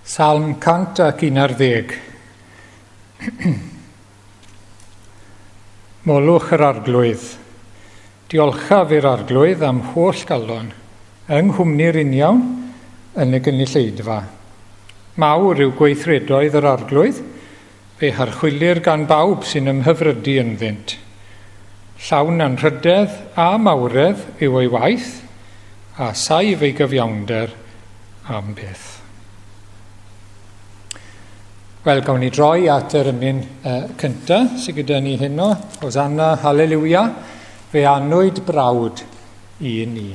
Salm 111. Molwch yr Arglwydd. Diolchaf i'r Arglwydd am holl galon, yng nghwmni'r uniawn yn y gynulleidfa. Mawr yw gweithredoedd yr Arglwydd, fe harchwilir gan bawb sy'n ymhyfrydu ynddynt. Llawn anrhydedd a mawredd yw ei waith, a saif ei gyfiawnder am byth. Wel, gawn ni droi at yr emyn cyntaf sydd gyda ni heno. Hosanna, Hallelujah, fe anwyd brawd i ni.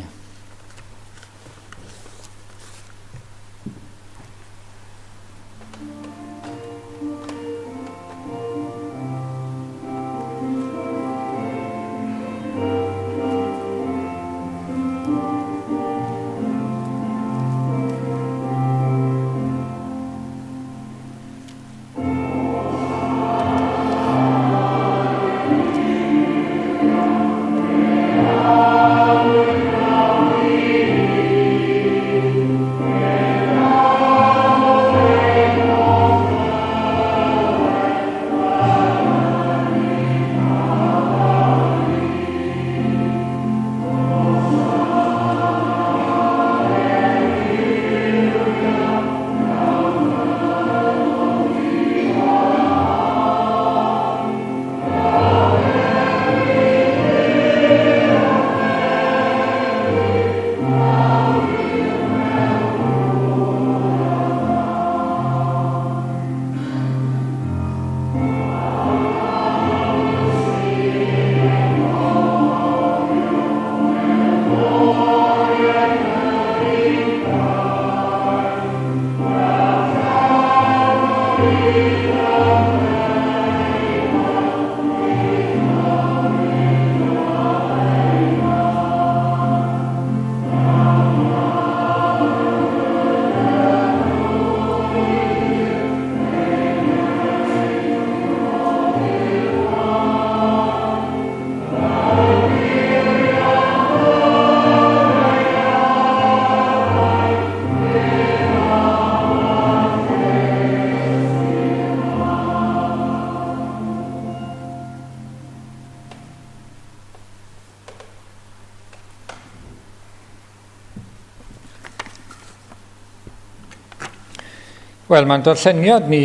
Wel, mae'n darlleniad ni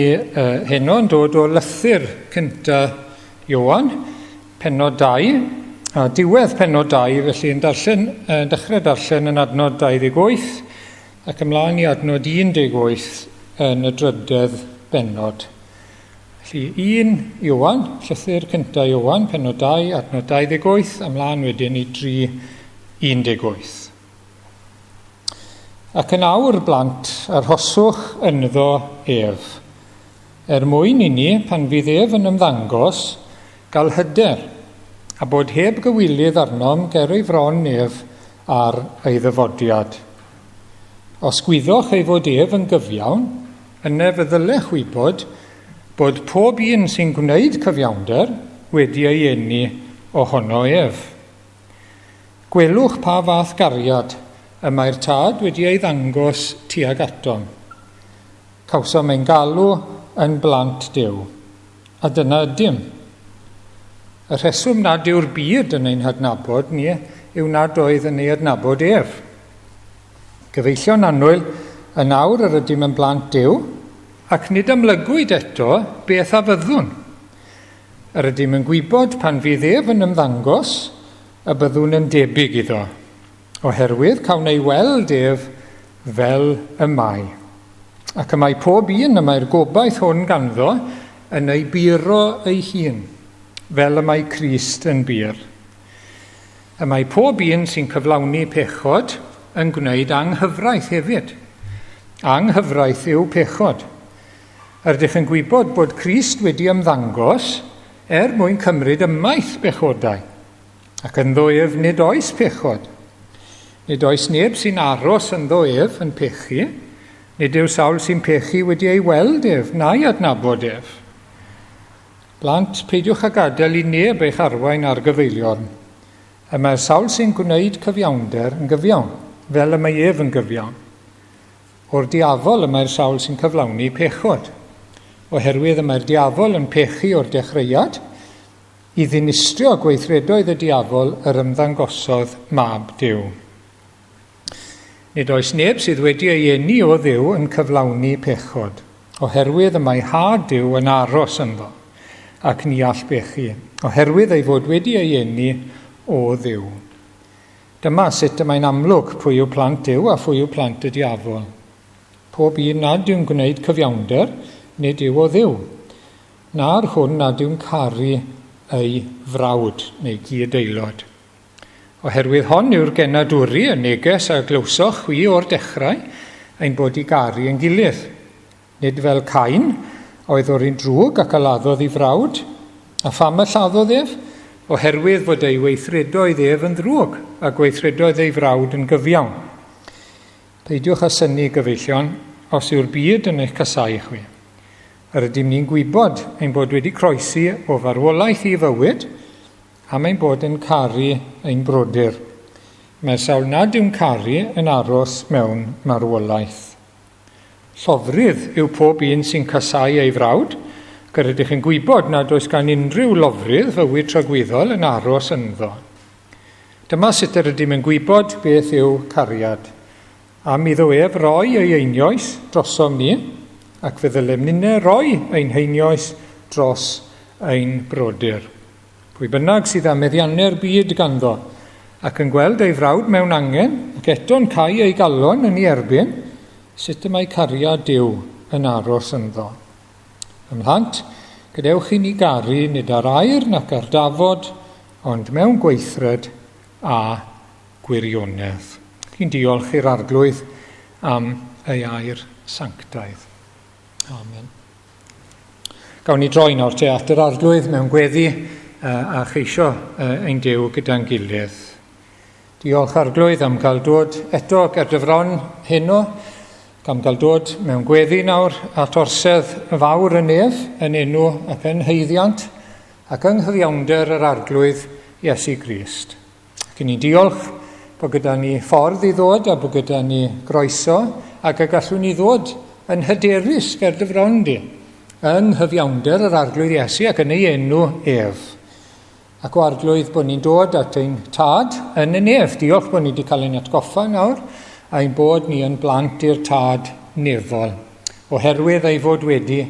heno yn dod o lythyr cynta Ioan, pennod 2, a diwedd pennod 2, felly yn darllen, dechrau darllen yn adnod 28 ac ymlaen i adnod 18 yn y drydedd bennod. Felly, 1 Ioan, llythyr cynta Ioan, pennod 2, adnod 28, ymlaen wedyn i 3, 18. Ac yn awr, blant, arhoswch ynddo ef, er mwyn i ni, pan fydd ef yn ymddangos, gael hyder, a bod heb gywilydd arnom ger ei fron ef ar ei ddyfodiad. Os gwyddoch ei fod ef yn gyfiawn, yna fe ddylech wybod bod pob un sy'n gwneud cyfiawnder wedi ei eni ohono ef. Gwelwch pa fath gariad y mae'r Tad wedi ei ddangos tuag atom. Cawsom ein galw yn blant Duw, a dyna ydym. Y rheswm nad yw'r byd yn ein hadnabod ni yw nad oedd yn ei adnabod ef. Gyfeillion annwyl, yn awr yr ydym yn blant Duw, ac nid amlygwyd eto beth a fyddwn. Yr ydym yn gwybod pan fydd ef yn ymddangos y byddwn yn debyg iddo, oherwydd cawn ei weld ef fel y mae. Ac y mae pob un y mae'r gobaith hwn ganddo yn ei buro ei hun, fel y mae Crist yn bur. Y mae pob un sy'n cyflawni pechod yn gwneud anghyfraith hefyd. Anghyfraith yw pechod. Yr ydych yn gwybod bod Crist wedi ymddangos er mwyn cymryd ymaith bechodau, ac ynddo ef nid oes pechod. Nid oes neb sy'n aros ynddo ef yn pechu, nid yw sawl sy'n pechu wedi ei weld ef na'i adnabod ef. Blant, peidiwch â gadael i neb eich arwain ar gyfeiliorn. Y mae'r sawl sy'n gwneud cyfiawnder yn gyfiawn, fel y mae ef yn gyfiawn. O'r diafol y mae'r sawl sy'n cyflawni pechod. Oherwydd y mae'r diafol yn pechu o'r dechreuad, i ddinistrio gweithredoedd y diafol yr ymddangosodd Mab Duw. Nid oes neb sydd wedi ei eni o Dduw yn cyflawni pechod, oherwydd y mae had Duw yn aros ynddo, ac ni all bechu, oherwydd ei fod wedi ei eni o Dduw. Dyma sut y mae'n amlwg pwy yw plant Duw a phwy yw plant y diafol. Pob un nad yw'n gwneud cyfiawnder, nid yw o Dduw, na'r hwn nad yw'n caru ei frawd neu gyd-aelod. Oherwydd hon yw'r genadwri, y neges a glywsoch chwi o'r dechrau, ein bod i garu ein gilydd. Nid fel Cain, oedd o'r un drwg ac a laddodd ei frawd. A pham y lladdodd ef? Oherwydd fod ei weithredoedd ef yn ddrwg, a gweithredoedd ei frawd yn gyfiawn. Peidiwch â synnu, gyfeillion, os yw'r byd yn eich casáu chwi. Yr ydym ni'n gwybod ein bod wedi croesi o farwolaeth i fywyd, am ein bod yn caru ein brodyr. Mae'r sawl nad yw'n caru yn aros mewn marwolaeth. Llofrudd yw pob un sy'n casáu ei frawd, ac yr ydych yn gwybod nad oes gan unrhyw lofrudd fywyd tragwyddol yn aros ynddo. Dyma sut yr ydym yn gwybod beth yw cariad. Am iddo ef roi ei einioes drosom ni, ac fe ddylem ninne roi ein heinioes dros ein brodyr. Pwy bynnag sydd â meddiannu'r byd ganddo, ac yn gweld ei frawd mewn angen, ac eto'n cau ei galon yn ei erbyn, sut y mae cariad Duw yn aros ynddo? Fy mhlant, gadewch i ni garu nid ar air nac ar dafod, ond mewn gweithred a gwirionedd. Chi'n diolch i'r Arglwydd am ei air sanctaidd. Amen. Gawn ni droi nawr te at yr Arglwydd mewn gweddi a cheisio ein Duw gyda'n gilydd. Diolch Arglwydd am gael dod eto ger dy fron heno, am gael dod mewn gweddi nawr at orsedd fawr y nef yn enw ac yn haeddiant ac yng nghyfiawnder yr Arglwydd Iesu Grist. Ac ni'n diolch bod gyda ni ffordd i ddod a bod gyda ni groeso ac y gallwn ni ddod yn hyderus ger dy fron di, yng nghyfiawnder yr Arglwydd Iesu ac yn ei enw ef. Ac o Arglwydd bod ni'n dod at ein tad yn y nef. Diolch bod ni wedi cael ein atgoffa nawr a'n bod ni yn blant i'r tad nefol, oherwydd ei fod wedi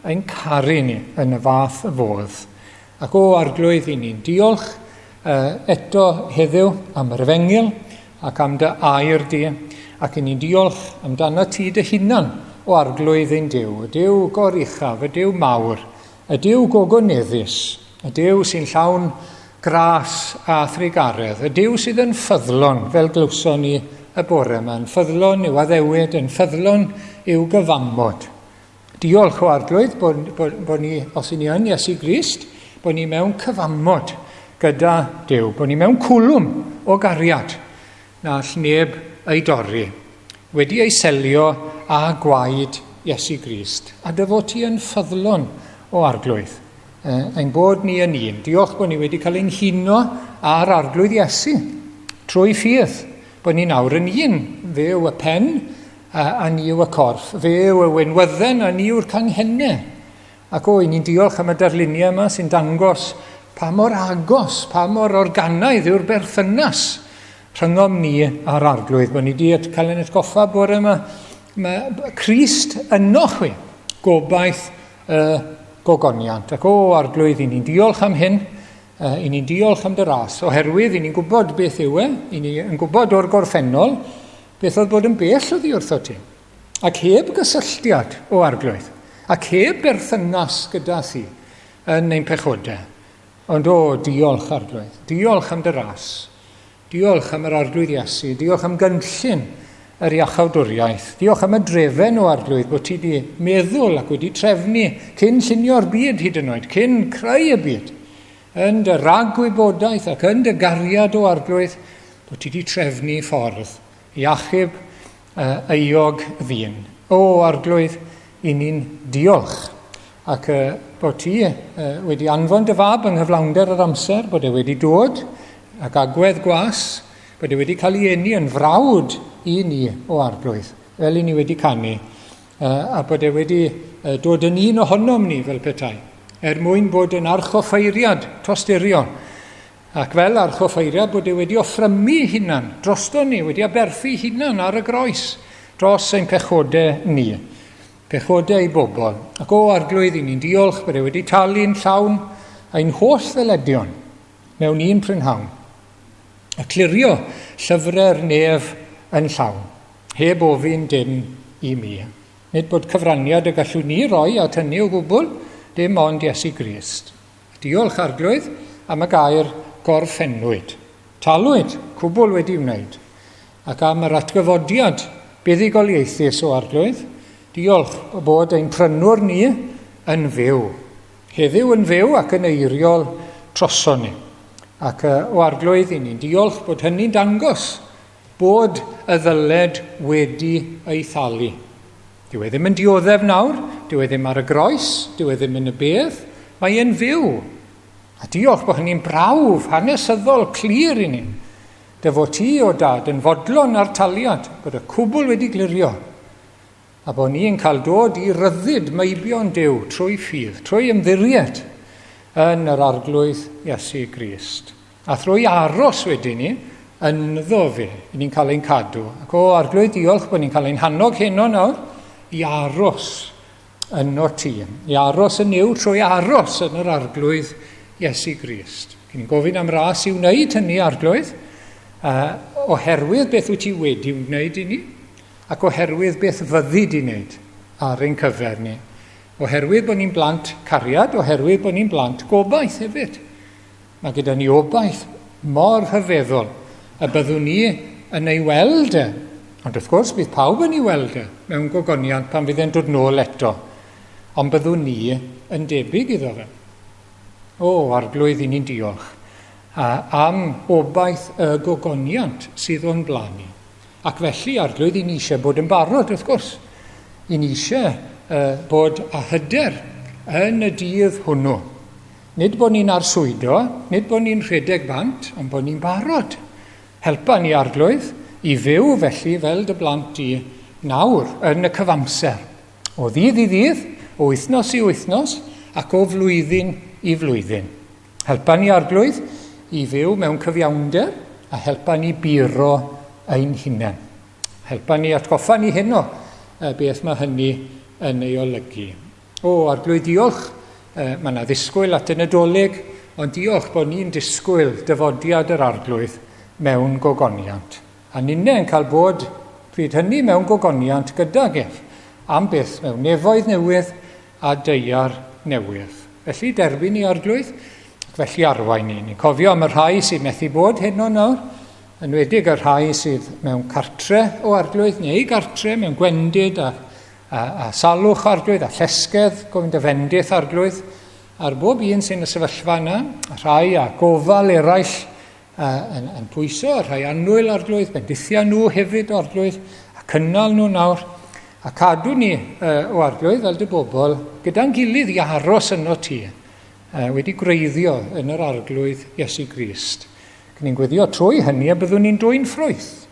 ein caru ni yn y fath fodd. Ac o Arglwydd, i ni'n diolch eto heddiw am yr efengyl ac am dy air di, ac i ni'n diolch amdano ti dy hunan, o Arglwydd ein Duw, y Duw goruchaf, y Duw mawr, y Duw gogoneddus, y Duw sy'n llawn gras a thrugaredd, y Duw sydd yn ffyddlon, fel glywson ni y bore yma, yn ffyddlon i'w addewid, yn ffyddlon i'w gyfamod. Diolch o Arglwydd bod, bod, bod ni, os i ni yn Iesu Grist, bod ni mewn cyfamod gyda Duw, bod ni mewn cwlwm o gariad na all neb ei dorri, wedi ei selio â gwaed Iesu Grist. A dy fod ti yn ffyddlon o Arglwydd, ein bod ni yn un. Diolch bod ni wedi cael ein huno â'r Arglwydd Iesu trwy ffydd, bod ni nawr yn un. Fe yw y pen, a, a ni yw y corff. Fe yw y winwydden a ni yw'r canghennau. Ac o, i ni'n diolch am y darluniau yma sy'n dangos pa mor agos, pa mor organaidd yw'r berthynas rhyngom ni a'r Arglwydd. Bod ni wedi cael ein atgoffa bore yma, mae Crist yno chwi, gobaith y gogoniant. Ac o, Arglwydd, i ni'n diolch am hyn, i ni'n diolch am dy ras, oherwydd i ni'n gwybod beth yw e, i ni'n gwybod o'r gorffennol, Beth oedd bod yn bell oddi wrtho ti, ac heb gysylltiad o Arglwydd, ac heb berthynas gyda thi yn ein pechodau. Ond o, diolch Arglwydd, diolch am dy ras, diolch am yr Arglwydd Iesu, diolch am gynllun yr iachawdwriaeth, diolch am y drefen o Arglwydd bod ti wedi meddwl ac wedi trefnu cyn llunio'r byd hyd yn oed, cyn creu y byd, yn dy ragwybodaeth ac yn dy gariad o Arglwydd, bod ti wedi trefnu ffordd i achub uh, euog ddyn. O, Arglwydd, i ni'n diolch. Ac uh, bod ti uh, wedi anfon dy fab yng nghyflawnder yr amser, bod e wedi dod ac agwedd gwas, bod e wedi cael ei eni yn frawd i ni o Arglwydd. fel i ni wedi canu, a bod e wedi dod yn un ohonom ni fel petai, er mwyn bod yn archoffeiriad tosturiol. Ac fel archoffeiriad bod e wedi offrymu hunan drosto ni, wedi aberthu hunan ar y groes dros ein pechodau ni, pechodau ei bobl. Ac o arglwydd, i ni'n diolch bod e wedi talu'n llawn ein holl ddyledion mewn un prynhawn, a clirio llyfrau'r nef yn llawn, heb ofyn dim i mi. Nid bod cyfraniad y gallwn ni roi at hynny o gwbl, dim ond Iesu Grist. Diolch, Arglwydd, am y gair gorffennwyd. Talwyd, cwbl wedi wneud. Ac am yr atgyfodiad buddugoliaethus o Arglwydd, diolch bod ein prynwr ni yn fyw. Heddiw yn fyw ac yn eiriol troson ni. Ac o Arglwydd, i ni'n diolch bod hynny'n dangos bod y ddyled wedi ei thalu. Dyw e ddim yn dioddef nawr, dyw e ddim ar y groes, dyw e ddim yn y bedd, mae e'n fyw. A diolch bod hynny'n brawf hanesyddol clir i ni. Dy fod ti, o dad, yn fodlon ar taliad, bod y cwbl wedi glirio, a bod ni'n cael dod i ryddid meibion Duw trwy ffydd, trwy ymddiried yn yr Arglwydd Iesu Grist. A thrwy aros wedyn ni, ynddo fe, i ni'n cael ein cadw. Ac o, Arglwydd, diolch bod ni'n cael ein hannog heno nawr i aros yno ti, i aros yn Nuw trwy aros yn yr Arglwydd Iesu Grist. Ni'n gofyn am ras i wneud hynny, Arglwydd, oherwydd beth wyt ti wedi wneud i ni, ac oherwydd beth fyddi di wneud ar ein cyfer ni. Oherwydd bod ni'n blant cariad, oherwydd bod ni'n blant gobaith hefyd. Mae gyda ni obaith mor rhyfeddol y byddwn ni yn ei weld e. Ond wrth gwrs, bydd pawb yn ei weld e mewn gogoniant pan fydd e'n dod nôl eto. Ond byddwn ni yn debyg iddo fe. O, Arglwydd, i ni'n diolch a, am obaith y gogoniant sydd o'n blaen ni. Ac felly, Arglwydd, i ni eisiau bod yn barod, wrth gwrs. I ni eisiau bod â hyder yn y dydd hwnnw. Nid bod ni'n arswydo, nid bod ni'n rhedeg bant, ond bod ni'n barod. Helpa ni, Arglwydd, i fyw felly fel dy blant di nawr yn y cyfamser. O ddydd i ddydd, o wythnos i wythnos, ac o flwyddyn i flwyddyn. Helpa ni, Arglwydd, i fyw mewn cyfiawnder, a helpa ni buro ein hunain. Helpa ni atgoffa ni heno beth mae hynny yn ei olygu. O, Arglwydd, diolch. Mae yna ddisgwyl at y Nadolig, ond diolch bod ni'n disgwyl dyfodiad yr Arglwydd mewn gogoniant. A ninne yn cael bod pryd hynny mewn gogoniant gydag ef, am byth mewn nefoedd newydd a daear newydd. Felly, derbyn ni, Arglwydd, ac felly arwain ni. Ni'n cofio am y rhai sydd methu bod heno nawr, enwedig y rhai sydd mewn cartre o Arglwydd, neu gartre mewn gwendid a a, a salwch arglwydd, a llesgedd, gofyn dy fendith arglwydd, ar bob un sy'n y sefyllfa yna, a rhai a gofal eraill a, yn, yn pwyso, a rhai annwyl arglwydd, bendithia nhw hefyd o arglwydd, a cynnal nhw nawr, a cadw ni o arglwydd fel dy bobl, gyda'n gilydd i aros yno ti, wedi gwreiddio yn yr arglwydd Iesu Grist. Ni'n gweddio trwy hynny y byddwn ni'n dwyn ffrwyth.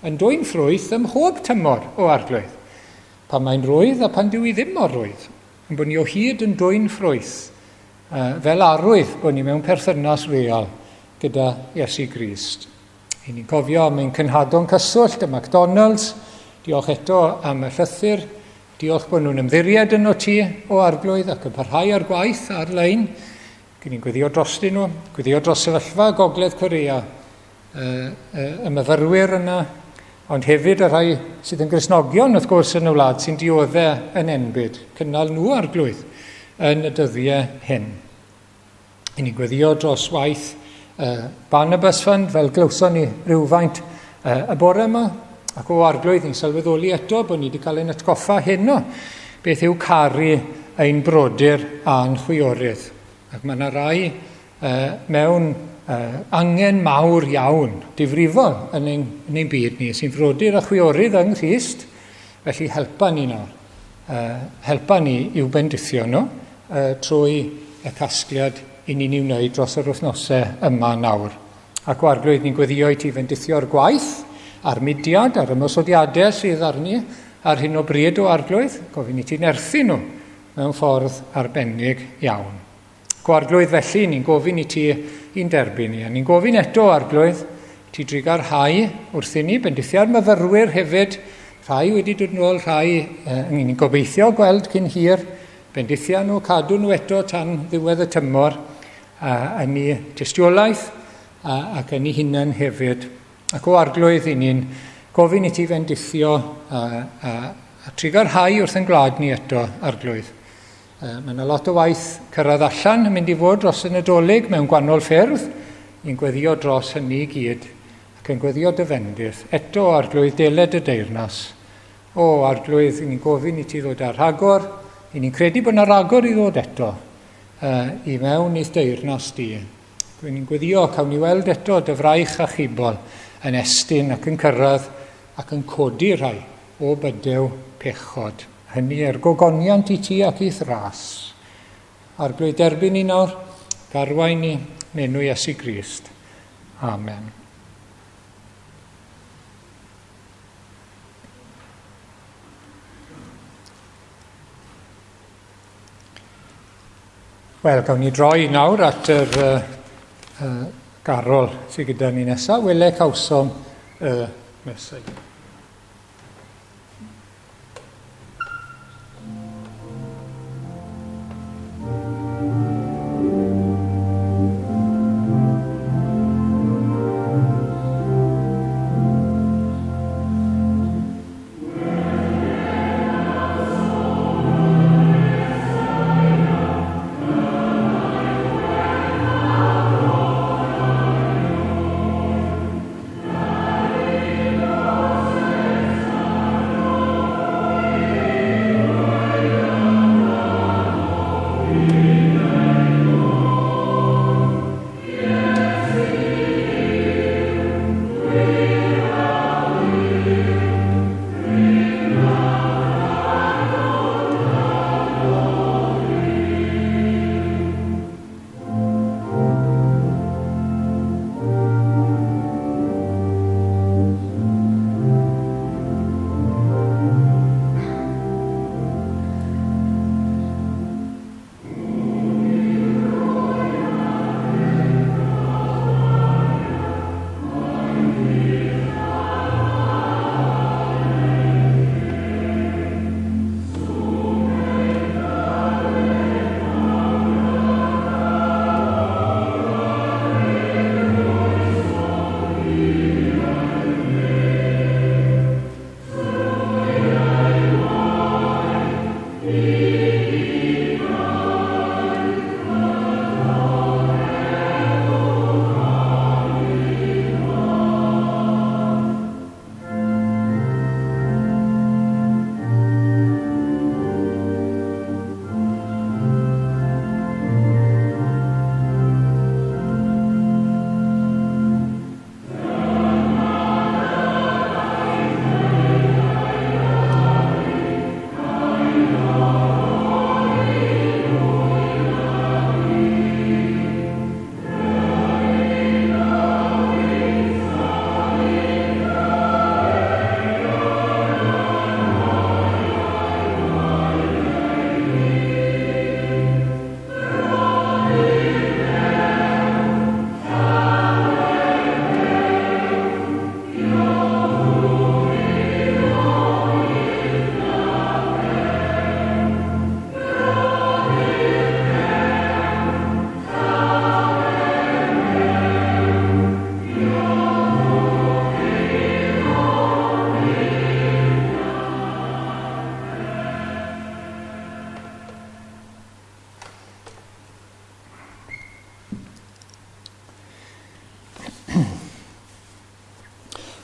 Yn dwyn ffrwyth ym mhob tymor, o Arglwydd. Pan mae'n rwydd a pan dyw i ddim mor rwydd. Yn bod ni o hyd yn dwyn ffrwyth, fel arwydd bod ni mewn perthynas real gyda Iesu Grist. I ni'n cofio am ein cynhadon cyswllt y McDonald's. Diolch eto am y llythyr. Diolch bod nhw'n ymddiried yno ti, o Arglwydd, ac yn parhau â'r gwaith ar-lein. Gyn ni'n gweddio drostyn nhw, gweddio dros sefyllfa Gogledd Corea, y myfyrwyr yna, ond hefyd y rhai sydd yn Gristnogion, wrth gwrs, yn y wlad sy'n dioddef yn enbyd, cynnal nhw arglwydd yn y dyddiau hyn. I ni'n gweddio dros waith Barnabas Fund, fel glywson ni rhywfaint y bore yma, ac o arglwydd ni'n sylweddoli eto bod ni wedi cael ein atgoffa heno beth yw caru ein brodyr a'n chwiorydd. Ac mae yna rai mewn angen mawr iawn, difrifol yn ein, yn ein byd ni, sy'n frodyr a chwiorydd yng Nghrist, felly helpa ni nawr. Helpa ni i'w bendithio nhw trwy y casgliad i ni'n ei wneud dros yr wythnosau yma nawr. Ac o Arglwydd, ni'n gweddio i ti fendithio'r gwaith a'r mudiad a'r ymosodiadau sydd arni ar hyn o bryd o Arglwydd. Gofyn i ti nerthu nhw mewn ffordd arbennig iawn. Gwarglwydd felly, ni'n gofyn i ti i'n derbyn ni. A ni'n gofyn eto, Arglwydd, ti drugarhau wrth i ni, bendithiau'r myfyrwyr hefyd, rhai wedi dod nôl, rhai ni'n gobeithio gweld cyn hir, bendithiau nhw, cadw nhw eto tan ddiwedd y tymor, yn ni tystiolaeth ac yn ni hunain hefyd. Ac o Arglwydd, i ni'n gofyn i ti fendithio a, a, a trugarhau wrth yn gwlad ni eto, Arglwydd. Mae yna lot o waith cyrraedd allan yn mynd i fod dros y Nadolig mewn gwahanol ffyrdd. Ni'n gweddio dros hynny i gyd ac yn gweddio dy fendith. Eto, Arglwydd, deled y deyrnas. O, Arglwydd, ni'n gofyn i ti ddod â rhagor. I ni'n credu bod yna ragor i ddod eto i mewn i'th deyrnas di. Ni'n gweddio, cawn ni weld eto dy fraich achubol yn estyn ac yn cyrraedd ac yn codi rhai o bydew pechod. Hynny er gogoniant i ti ac i'th ras. Arglwydd derbyn ni nawr, garwain ni, menw Iesu Grist. Amen. Wel, gawn ni droi nawr at yr uh, uh, garol sydd gyda ni nesaf. Wele cawsom y uh, Meseia.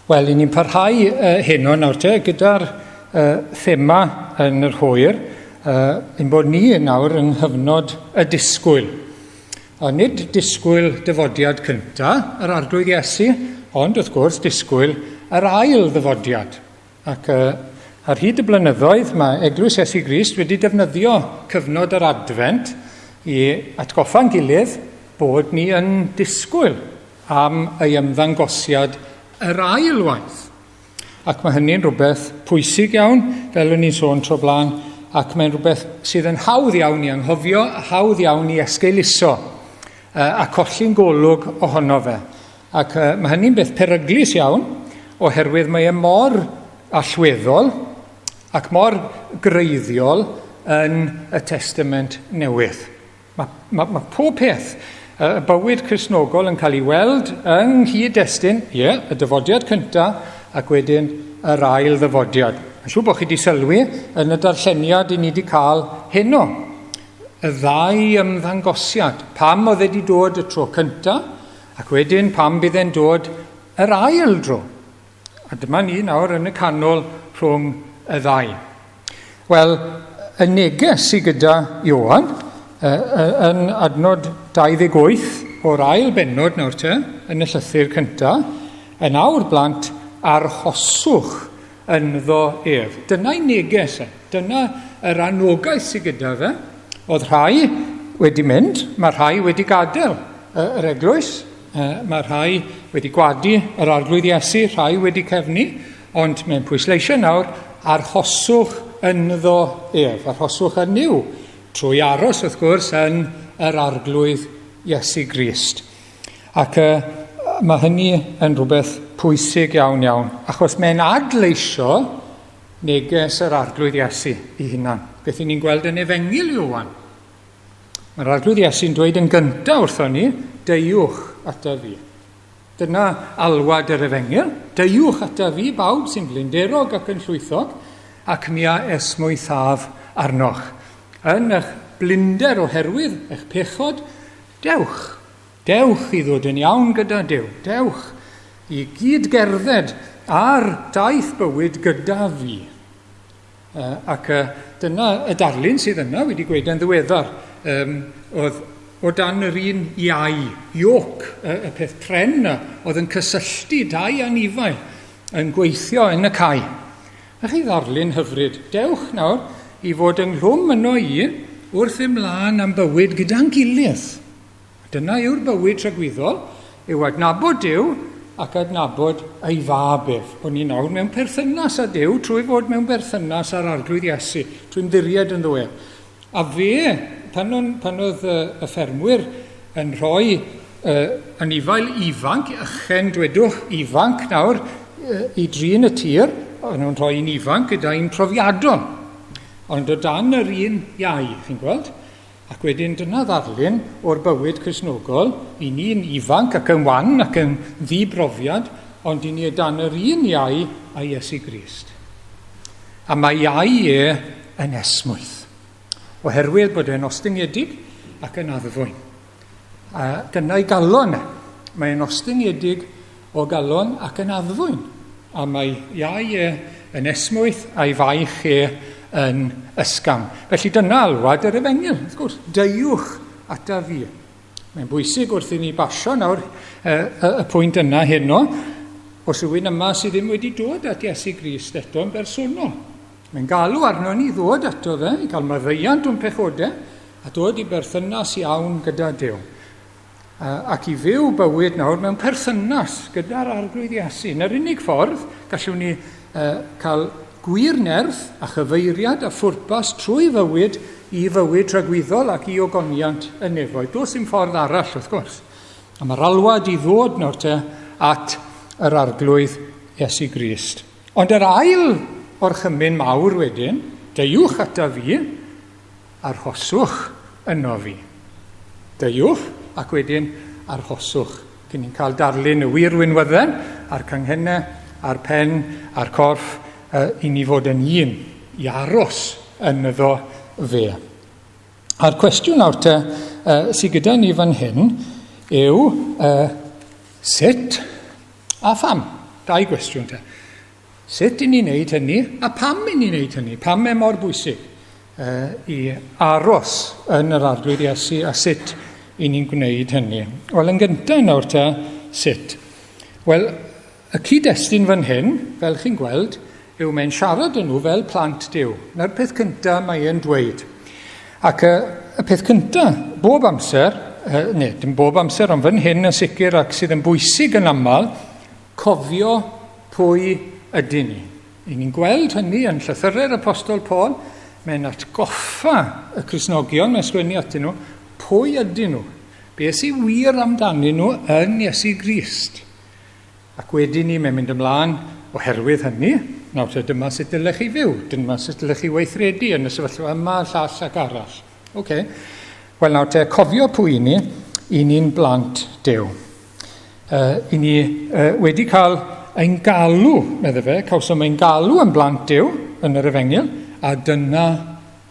Wel, i ni'n parhau uh, heno nawr te gyda'r uh, thema yn yr hwyr, uh, ein bod ni nawr yng nghyfnod y disgwyl. A nid disgwyl dyfodiad cynta yr Arglwydd Iesu, ond wrth gwrs disgwyl yr ail ddyfodiad. Ac uh, ar hyd y blynyddoedd mae Eglwys Iesu Grist wedi defnyddio cyfnod yr Adfent i atgoffa'n gilydd bod ni yn disgwyl am ei ymddangosiad yr ail waith. Ac mae hynny'n rhywbeth pwysig iawn, fel o'n i'n sôn tro blaen, ac mae'n rhywbeth sydd yn hawdd iawn i anghofio, a hawdd iawn i esgeuluso, a colli'n golwg ohono fe. Ac mae hynny'n beth peryglus iawn, oherwydd mae e mor allweddol ac mor greiddiol yn y Testament Newydd. Mae, mae, mae pob peth, y bywyd Cristnogol yn cael ei weld yng nghyd-destun, ie, yeah, y dyfodiad cyntaf ac wedyn yr ail ddyfodiad. Mae'n siŵr bod chi wedi sylwi yn y darlleniad i ni wedi cael heno. Y ddau ymddangosiad. Pam oedd e wedi dod y tro cyntaf, ac wedyn pam bydd e'n dod yr ail dro. A dyma ni nawr yn y canol rhwng y ddau. Wel, y neges sydd gyda Ioan, yn adnod 28 o'r ail bennod nawr te, yn y llythyr cyntaf, yn awr blant, arhoswch ynddo ef. Dyna'i neges e. Dyna yr anogaeth sydd gyda fe. Oedd rhai wedi mynd, mae rhai wedi gadael yr eglwys, Mae rhai wedi gwadu yr Arglwydd Iesu, rhai wedi cefnu, ond mae'n pwysleisio nawr, arhoswch ynddo ef, arhoswch yn Nuw, trwy aros, wrth gwrs, yn yr Arglwydd Iesu Grist. Ac uh, mae hynny yn rhywbeth pwysig iawn iawn, achos mae'n adleisio neges yr Arglwydd Iesu ei hunan. Beth ni'n gweld yn Efengyl Ioan. Mae'r Arglwydd Iesu'n dweud yn gyntaf wrthon ni, deuwch ata fi. Dyna alwad yr efengyl, deuwch ata fi bawb sy'n flinderog ac yn llwythog, ac mi a esmwythaf arnoch. Yn eich blinder oherwydd eich pechod, dewch. Dewch i ddod yn iawn gyda Duw. Dewch i gyd gerdded ar daith bywyd gyda fi. Ac dyna y darlun sydd yna wedi gweud yn ddiweddar. Um, oedd o dan yr un iau, ioc, y, y peth pren yna, oedd yn cysylltu dau anifail yn gweithio yn y cae. A chi ddarlun hyfryd. Dewch nawr i fod ynghlwm yno i wrth ymlaen am bywyd gyda'n gilydd. Dyna yw'r bywyd tragwyddol, yw adnabod Duw ac adnabod ei fab ef. Bod ni nawr mewn perthynas â Duw trwy fod mewn berthynas â'r Arglwydd Iesu, trwy ymddiried ynddo ef. A fe, pan, on, pan oedd y, y ffermwyr yn rhoi uh, anifail ifanc, ychen dwedwch ifanc nawr, uh, i drin y tir, o'n nhw'n rhoi un ifanc gyda un profiadol. Ond o dan yr un iau, chi'n gweld? Ac wedyn dyna ddarlun o'r bywyd Cristnogol, i ni'n ifanc ac yn wan ac yn ddi-brofiad, ond i ni o dan yr un iau a Iesu Grist. A mae iau e yn esmwyth, oherwydd bod e'n ostyngedig ac yn addfwyn. A dyna'i galon e. Mae'n ostyngedig o galon ac yn addfwyn. A mae iau e yn esmwyth a'i faich e yn ysgafn. Felly dyna alwad yr efengyl, wrth gwrs. Deuwch ata fi. Mae'n bwysig wrth i ni basio nawr y, y, y pwynt yna heno, os yw'n yma sydd ddim wedi dod at Iesu Grist eto yn bersonol. Mae'n galw arno ni ddod ato fe, i gael maddeuant o'n pechodau, a dod i berthynas iawn gyda Duw. Ac i fyw bywyd nawr mewn perthynas gyda'r Arglwydd Iesu. Na'r unig ffordd gallwn ni cael gwir nerth a chyfeiriad a phwrpas trwy fywyd i fywyd tragwyddol ac i ogoniant y nefoedd. Does dim ffordd arall, wrth gwrs. A mae'r alwad i ddod nawr te at yr Arglwydd Iesu Grist. Ond yr ail orchymyn mawr wedyn, deuwch ata fi, Arhoswch yno fi. Deuwch, ac wedyn arhoswch. Cyn ni'n cael darlun y wir winwydden, a'r canghennau, a'r pen, a'r corff, uh, i ni fod yn un, i aros ynddo fe. A'r cwestiwn nawr te uh, sydd gyda ni fan hyn yw uh, sut a pham? Dau gwestiwn te. Sut i ni'n neud hynny a pam i ni'n neud hynny? Pam mae mor bwysig uh, i aros yn yr Arglwydd Iesu a sut i ni'n gwneud hynny? Wel, yn gyntaf nawr te, sut? Wel, y cyd-destun fan hyn, fel chi'n gweld, yw mae'n siarad â nhw fel plant Duw. Na'r peth cyntaf mae e'n dweud. Ac y, y peth cyntaf, bob amser, neu dim bob amser, ond fan hyn yn sicr ac sydd yn bwysig yn aml, cofio pwy ydyn ni. I ni'n gweld hynny yn llythyrau'r Apostol Paul, mae'n atgoffa y Cristnogion, mae'n sgwennu atyn nhw, pwy ydyn nhw? Beth sy'n wir amdanyn nhw yn Iesu Grist? Ac wedyn ni, mae'n mynd ymlaen oherwydd hynny. Nawr te, dyma sut dylech chi fyw, dyma sut dylech chi weithredu yn y sefyllfa yma, llall ac arall. Oce. Okay. Wel nawr te, cofio pwy i ni, i ni'n blant Duw. I ni wedi cael ein galw, medde fe, cawsom ein galw yn blant Duw yn yr efengyl, a dyna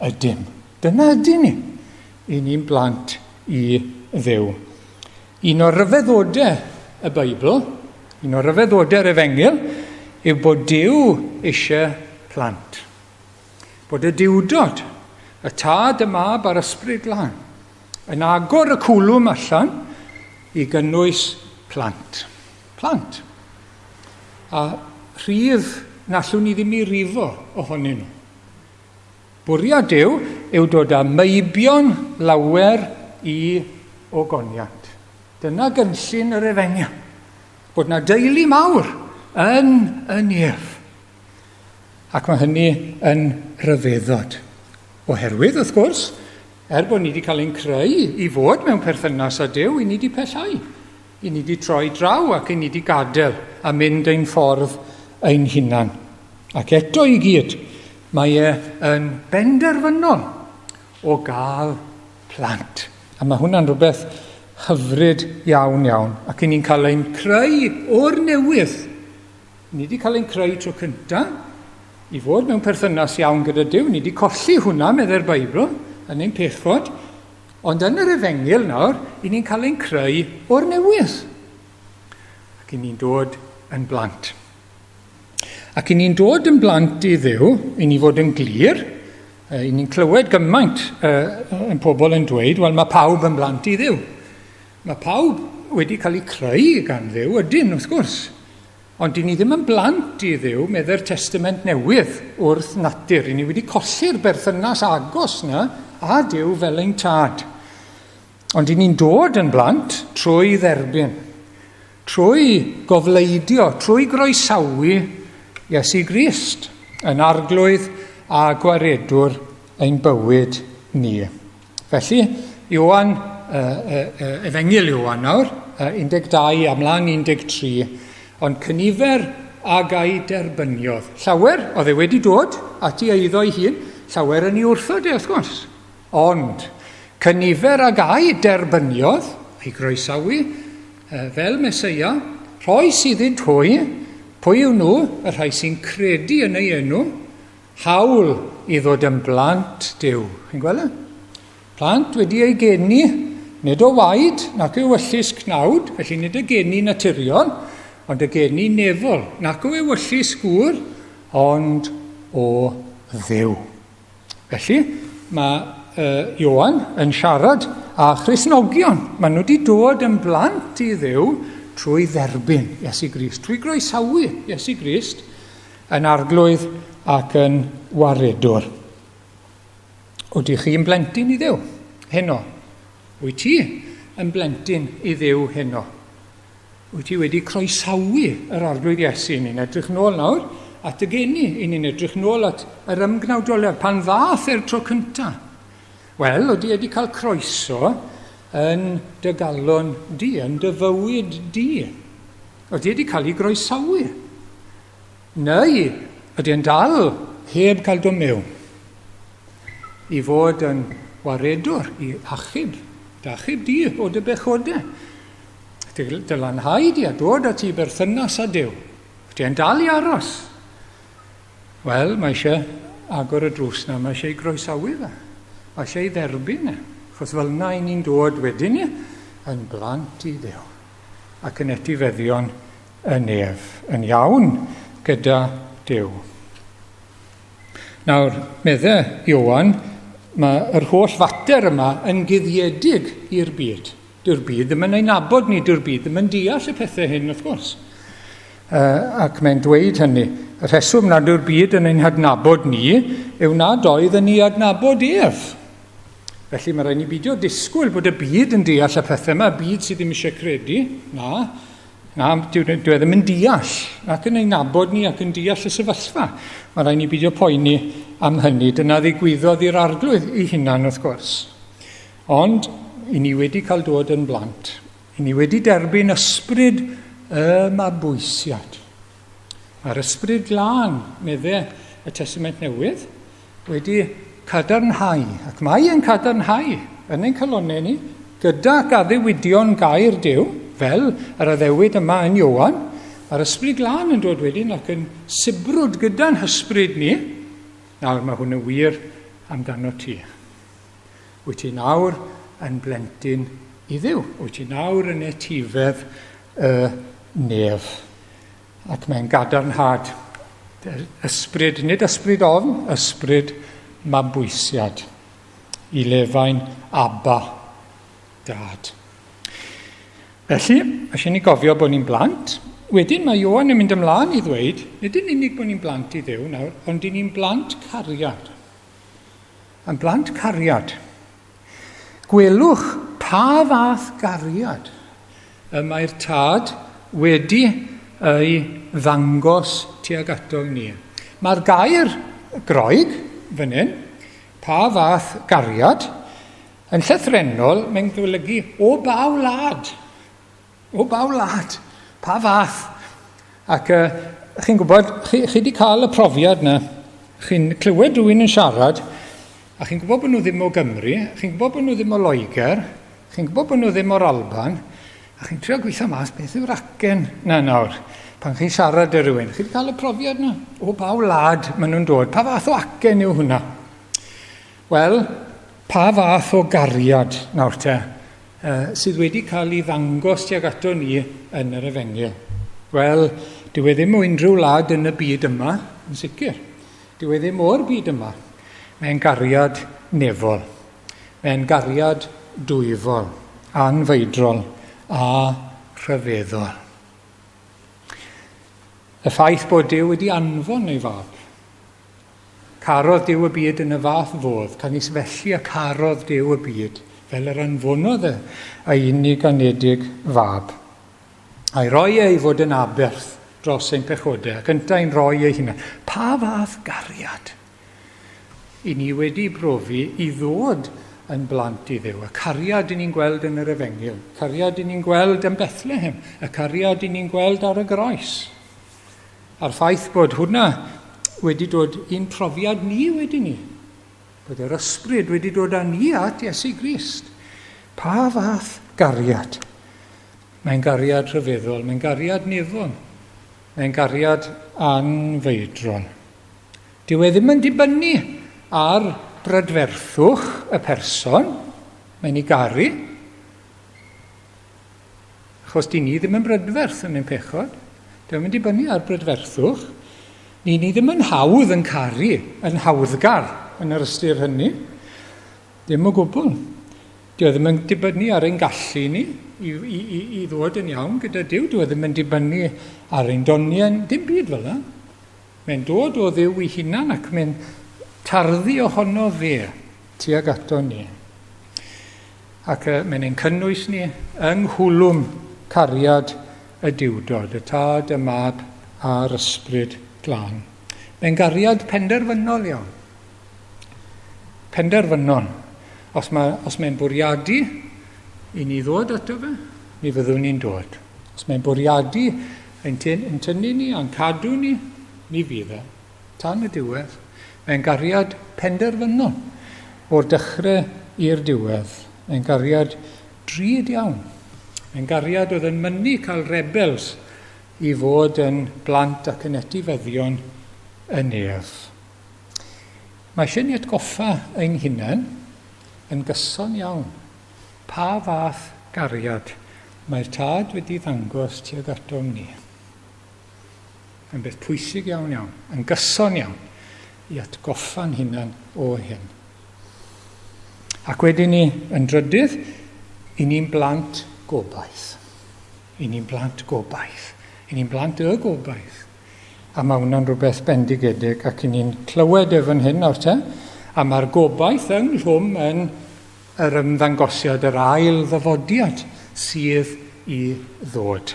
ydym. Dyna ydyn ni. I ni'n blant i Dduw. Un o ryfeddodau y Beibl, un o ryfeddodau'r Efengyl, yw bod Duw eisiau plant. Bod y Duwdod, y Tad, y Mab a'r Ysbryd Glân, yn agor y cwlwm allan i gynnwys plant. Plant. A rhif na allwn ni ddim i rifo ohonyn nhw. Bwriad Duw yw dod â meibion lawer i ogoniant. Dyna gynllun yr efengyl. Bod na deulu mawr yn y nef. Ac mae hynny yn rhyfeddod. Oherwydd, wrth gwrs, er bod ni wedi cael ein creu i fod mewn perthynas â Duw, i ni wedi pellhau. I ni wedi troi draw ac i ni wedi gadael a mynd ein ffordd ein hunan. Ac eto i gyd, mae e yn benderfynol o gael plant. A mae hwnna'n rhywbeth hyfryd iawn iawn. Ac i ni'n cael ein creu o'r newydd. Ni wedi cael ein creu tro cyntaf i fod mewn perthynas iawn gyda Duw. Ni wedi colli hwnna, meddai'r Beibl, yn ein pechod. Ond yn yr efengyl nawr, i ni'n cael ein creu o'r newydd. Ac i ni'n dod yn blant. Ac i ni'n dod yn blant i Dduw, i ni fod yn glir, i ni'n clywed gymaint yn pobl yn dweud, wel mae pawb yn blant i Dduw. Mae pawb wedi cael eu creu gan Dduw, ydyn, wrth gwrs. Ond i ni ddim yn blant i Dduw, meddai'r Testament Newydd, wrth natur. I ni wedi colli'r berthynas agos na a Duw fel ein tad. Ond i ni'n dod yn blant trwy dderbyn. Trwy gofleidio, trwy groesawu Iesu Grist yn Arglwydd a Gwaredwr ein bywyd ni. Felly, Ioan, Efengyl Ioan nawr, 12 a mlaen 13, ond cynifer ag a'i derbyniodd. Llawer oedd e wedi dod at ei eiddo ei hun, llawer yn ei wrthod e, wrth gwrs. Ond, cynifer ag a'i derbyniodd, ei groesawu, fel Meseia, rhoes iddynt hwy, pwy yw nhw, y rhai sy'n credu yn ei enw, hawl i ddod yn blant Duw. Chi'n gweld e? Plant wedi ei geni, nid o waed nac ewyllys cnawd, felly nid y geni naturiol, ond y geni nefol, nac o ewyllys gŵr, ond o Dduw. Felly, mae uh, Ioan yn siarad â Christnogion. Maen nhw wedi dod yn blant i Dduw trwy dderbyn Iesu Grist, trwy groesawu Iesu Grist yn arglwydd ac yn waredwr. Ydych chi'n blentyn i Dduw heno? Wyt ti yn blentyn i Dduw heno? Wyt ti wedi croesawu yr Arglwydd Iesu? Ni'n edrych nôl nawr at y geni, i ni'n edrych nôl at yr ymgnawdoliad pan ddath e'r tro cynta. Wel, oeddi wedi cael croeso yn dy galon di, yn dy fywyd di. Oeddi wedi cael ei groesawu. Neu ydy e'n dal heb cael dod mewn i fod yn waredwr, i achub, dy achub di o dy bechodau. Dy, dy lanhau di a dod at i berthynas â Duw. Ydy e'n dal i aros? Wel, mae eisiau agor y drws na, mae eisiau ei groesawu fe. Mae eisiau ei dderbyn e. Achos fel yna i ni'n dod wedyn ni yn blant i Dduw ac yn etifeddion y nef, yn iawn gyda Duw. Nawr, medde Ioan, mae yr holl fater yma yn guddiedig i'r byd. Dyw'r byd ddim yn ein nabod ni, dyw'r byd ddim yn deall y pethau hyn, wrth gwrs. Ac mae'n dweud hynny. Y rheswm nad yw'r byd yn ein hadnabod ni yw nad oedd yn ei adnabod ef. Felly mae rhaid ni beidio disgwyl bod y byd yn deall y pethau yma, y byd sydd ddim eisiau credu. Na. Na, dyw e ddim yn deall, ac yn ei nabod ni ac yn deall y sefyllfa. Mae rhaid ni beidio poeni am hynny. Dyna ddigwyddodd i'r arglwydd ei hunan, wrth gwrs. Ond, i ni wedi cael dod yn blant. I ni wedi derbyn ysbryd y mabwysiad. Mae'r ysbryd glân, medde y Testament Newydd, wedi cadarnhau, ac mae e'n cadarnhau yn ein calonnau ni, gydag addewidion gair Duw, fel yr addewid yma yn Ioan, mae'r ysbryd glân yn dod wedyn ac yn sibrwd gyda'n hysbryd ni. Nawr mae hwn yn wir amdano ti. Wyt ti nawr yn blentyn i Dduw. Wyt ti nawr yn etifedd y nef. Ac mae'n gadarnhad. Ysbryd, nid ysbryd ofn, ysbryd mabwysiad. I lefain Abba, Dad. Felly, mae eisiau ni gofio bod ni'n blant. Wedyn mae Ioan yn mynd ymlaen i ddweud, nid yn unig bod ni'n blant i Dduw nawr, ond i ni'n blant cariad. Yn blant cariad. Gwelwch pa fath gariad y mae'r Tad wedi ei ddangos tuag atom ni. Mae'r gair Groeg fan hyn, pa fath gariad, yn llythrennol mae'n golygu o ba wlad. O ba wlad? Pa fath? Ac uh, chi'n gwybod, chi, chi wedi cael y profiad na, chi'n clywed rhywun yn siarad, a chi'n gwybod bod nhw ddim o Gymru, chi'n gwybod bod nhw ddim o Loegr, chi'n gwybod bod nhw ddim o'r Alban, a chi'n trio gweithio mas beth yw'r acen na nawr, pan chi'n siarad â rhywun. Chi wedi cael y profiad na? O ba wlad maen nhw'n dod? Pa fath o acen yw hwnna? Wel, pa fath o gariad nawr te sydd wedi cael ei ddangos tuag ato ni yn yr Efengyl? Wel, dyw e ddim o unrhyw wlad yn y byd yma, yn sicr. Dyw e ddim o'r byd yma. Mae'n gariad nefol. Mae'n gariad dwyfol, anfeidrol a rhyfeddol. Y ffaith bod Duw wedi anfon ei fab. Carodd Duw y byd yn y fath fodd, canys felly y carodd Duw y byd, fel yr anfonodd e ei unig anedig fab. A'i roi e i fod yn aberth dros ein pechodau, ac yntau'n rhoi ei hunan. Pa fath gariad i ni wedi brofi i ddod yn blant i Dduw. Y cariad i ni'n gweld yn yr Efengyl, cariad i ni'n gweld yn Bethlehem, y cariad i ni'n gweld ar y groes. A'r ffaith bod hwnna wedi dod i'n profiad ni wedyn ni. Bod yr ysbryd wedi dod â ni at Iesu Grist. Pa fath gariad? Mae'n gariad rhyfeddol, mae'n gariad nefol, mae'n gariad anfeidrol. Dyw e ddim yn dibynnu ar brydferthwch y person, mae'n ei garu, Achos dyn ni ddim yn brydferth yn ein pechod. Dyw e'n dibynnu ar brydferthwch. Ni ni ddim yn hawdd yn caru, yn hawddgar yn yr ystyr hynny. Ddim o gwbl. Dyw e ddim yn dibynnu ar ein gallu ni i, i, i, i ddod yn iawn gyda Duw. Dyw e ddim yn dibynnu ar ein doniau, dim byd fel yna. Mae'n dod o Dduw ei hunan ac mae'n tarddu ohono fe tuag ato ni. Ac mae'n ein cynnwys ni yng nghwlwm cariad y Duwdod, y Tad, y Mab a'r Ysbryd Glân. Mae'n gariad penderfynol iawn. Penderfynol. Os, mae, os mae'n bwriadu i ni ddod ato fe, mi fyddwn ni'n dod. Os mae'n bwriadu ein, tyn, ein tynnu ni a'n cadw ni, mi fydd e. Tan y diwedd. Mae'n gariad penderfynol o'r dechrau i'r diwedd. Mae'n gariad drud iawn. Mae'n gariad oedd yn mynnu cael rebels i fod yn blant ac yn etifeddion y nef. Mae eisiau ni atgoffa ein hunain yn gyson iawn pa fath gariad mae'r Tad wedi ddangos tuag atom ni. Yn beth pwysig iawn iawn, yn gyson iawn, i atgoffa'n hunan o hyn. Ac wedyn ni, yn drydydd, i ni'n blant gobaith. I ni'n blant gobaith. I ni'n blant y gobaith. A mae hwnna'n rhywbeth bendigedig ac i ni'n clywed e fan hyn nawr te. A mae'r gobaith ynghlwm yn yr ymddangosiad, yr ail ddyfodiad sydd i ddod.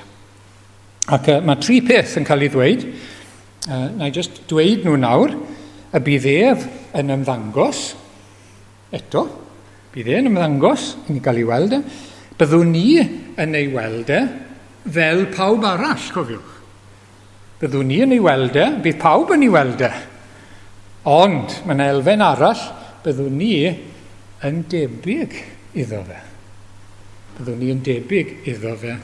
Ac mae tri peth yn cael ei ddweud. Na i just dweud nhw nawr. Y bydd ef yn ymddangos. Eto, bydd e'n ymddangos, i ni gael ei weld e. Byddwn ni yn ei weld e fel pawb arall, cofiwch. Byddwn ni yn ei weld e, bydd pawb yn ei weld e. Ond mae yna elfen arall, byddwn ni yn debyg iddo fe. Byddwn ni yn debyg iddo fe,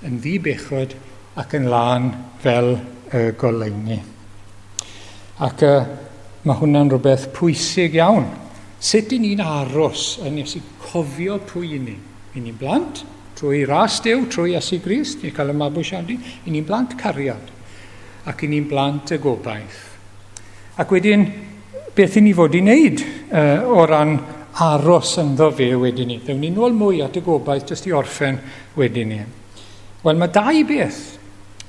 yn ddi-bechod ac yn lân fel y goleuni. Ac uh, mae hwnna'n rhywbeth pwysig iawn. Sut i ni'n aros yn Iesu cofio pwy i ni? I ni'n blant, trwy ras Duw, trwy Iesu Grist, ni'n cael y mabwysiadu, i ni'n blant cariad, ac i ni'n blant y gobaith. Ac wedyn, beth i ni fod i wneud uh, o ran aros ynddo fe wedyn ni? Ddewn ni nôl mwy at y gobaith jyst i orffen wedyn ni. Wel, mae dau beth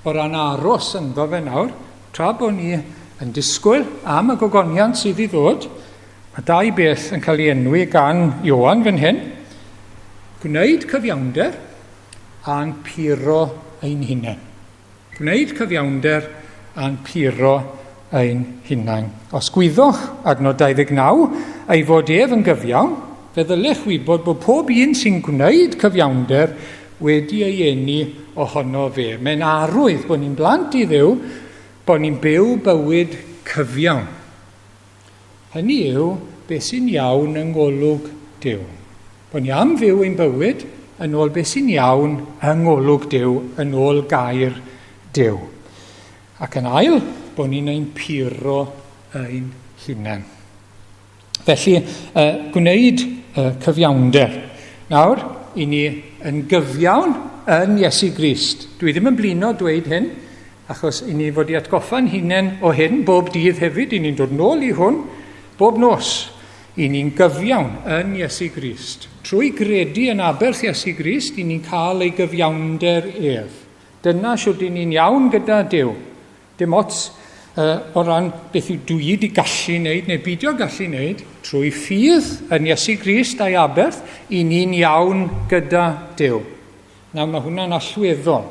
o ran aros ynddo fe nawr, tra bod ni yn disgwyl am y gogoniant sydd i ddod, mae dau beth yn cael ei enwi gan Ioan fan hyn. Gwneud cyfiawnder a'n puro ein hunain. Gwneud cyfiawnder a'n puro ein hunain. Os gwyddoch, adnod 29, ei fod ef yn gyfiawn, fe ddylech wybod bod pob un sy'n gwneud cyfiawnder wedi ei eni ohono fe. Mae'n arwydd bod ni'n blant i Dduw, bod ni'n byw bywyd cyfiawn. Hynny yw, beth sy'n iawn yng ngolwg Duw. Bod ni am fyw ein bywyd yn ôl beth sy'n iawn yng ngolwg Duw, yn ôl gair Duw. Ac yn ail, bod ni'n ein puro ein hunain. Felly, gwneud cyfiawnder. Nawr, i ni yn gyfiawn yn Iesu Grist. Dwi ddim yn blino dweud hyn, achos i ni fod i atgoffa'n hunain o hyn bob dydd hefyd, i ni'n dod nôl i hwn bob nos. I ni'n gyfiawn yn Iesu Grist. Trwy gredu yn aberth Iesu Grist, i ni'n cael ei gyfiawnder ef. Dyna shwt i ni'n iawn gyda Duw. Dim ots uh, o ran beth yw dwi wedi gallu wneud neu beidio gallu wneud, trwy ffydd yn Iesu Grist a'i aberth, i ni'n iawn gyda Duw. Nawr mae hwnna'n allweddol.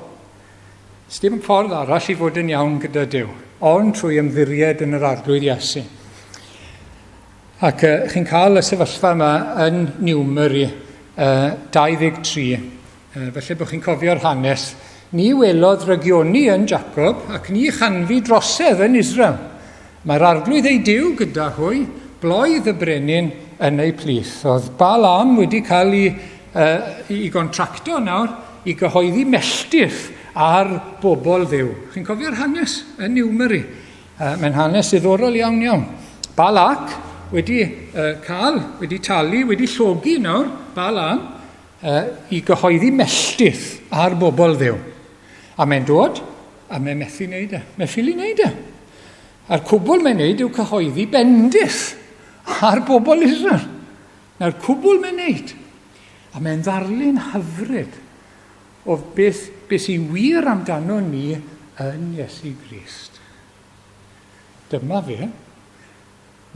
Sdim ffordd arall i fod yn iawn gyda Duw, ond trwy ymddiried yn yr Arglwydd Iesu. Ac uh, chi'n cael y sefyllfa yma yn Numeri uh, 23. Felly bod chi'n cofio'r hanes. Ni welodd rygioni yn Jacob, ac ni chanfu drosedd yn Israel. Mae'r arglwydd ei Duw gyda hwy, bloedd y brenin yn eu plith. Oedd Balaam wedi cael ei, uh, i gontracto nawr i gyhoeddi melltith ar bobl Dduw. Chi'n cofio'r hanes yn Numeri? Mae'n hanes diddorol iawn iawn. Balak wedi uh, cael, wedi talu, wedi llogi nawr, Balaam, i gyhoeddi melltith ar bobl Dduw. A mae'n dod, a mae'n methu wneud e. Mae'n ffili wneud e. A'r cwbl mae'n wneud yw cyhoeddi bendith ar bobl Israel. Na'r cwbl mae'n wneud. A mae'n ddarlun hyfryd o beth, beth sy'n wir amdano ni yn Iesu Grist. Dyma fe.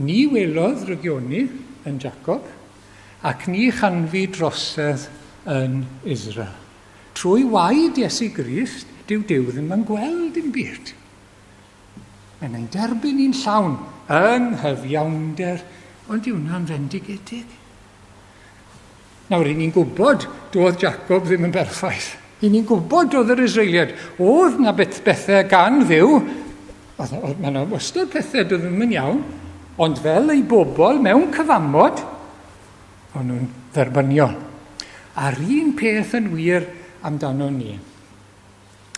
Ni welodd rygioni yn Jacob, ac ni chanfu drosedd yn Israel. Trwy waed Iesu Grist, dyw Duw ddim yn gweld dim byd. Mae'n ein derbyn ni'n llawn yng nghyfiawnder, ond dyw hwnna'n fendigedig. Nawr, i ni'n gwybod doedd Jacob ddim yn berffaith. I ni'n gwybod doedd yr Israeliaid, oedd na beth bethau gan Dduw, oedd, oedd, mae yna wastad pethau doedd ddim yn iawn, ond fel ei bobl mewn cyfamod, o'n nhw'n dderbyniol. A'r un peth yn wir amdano ni.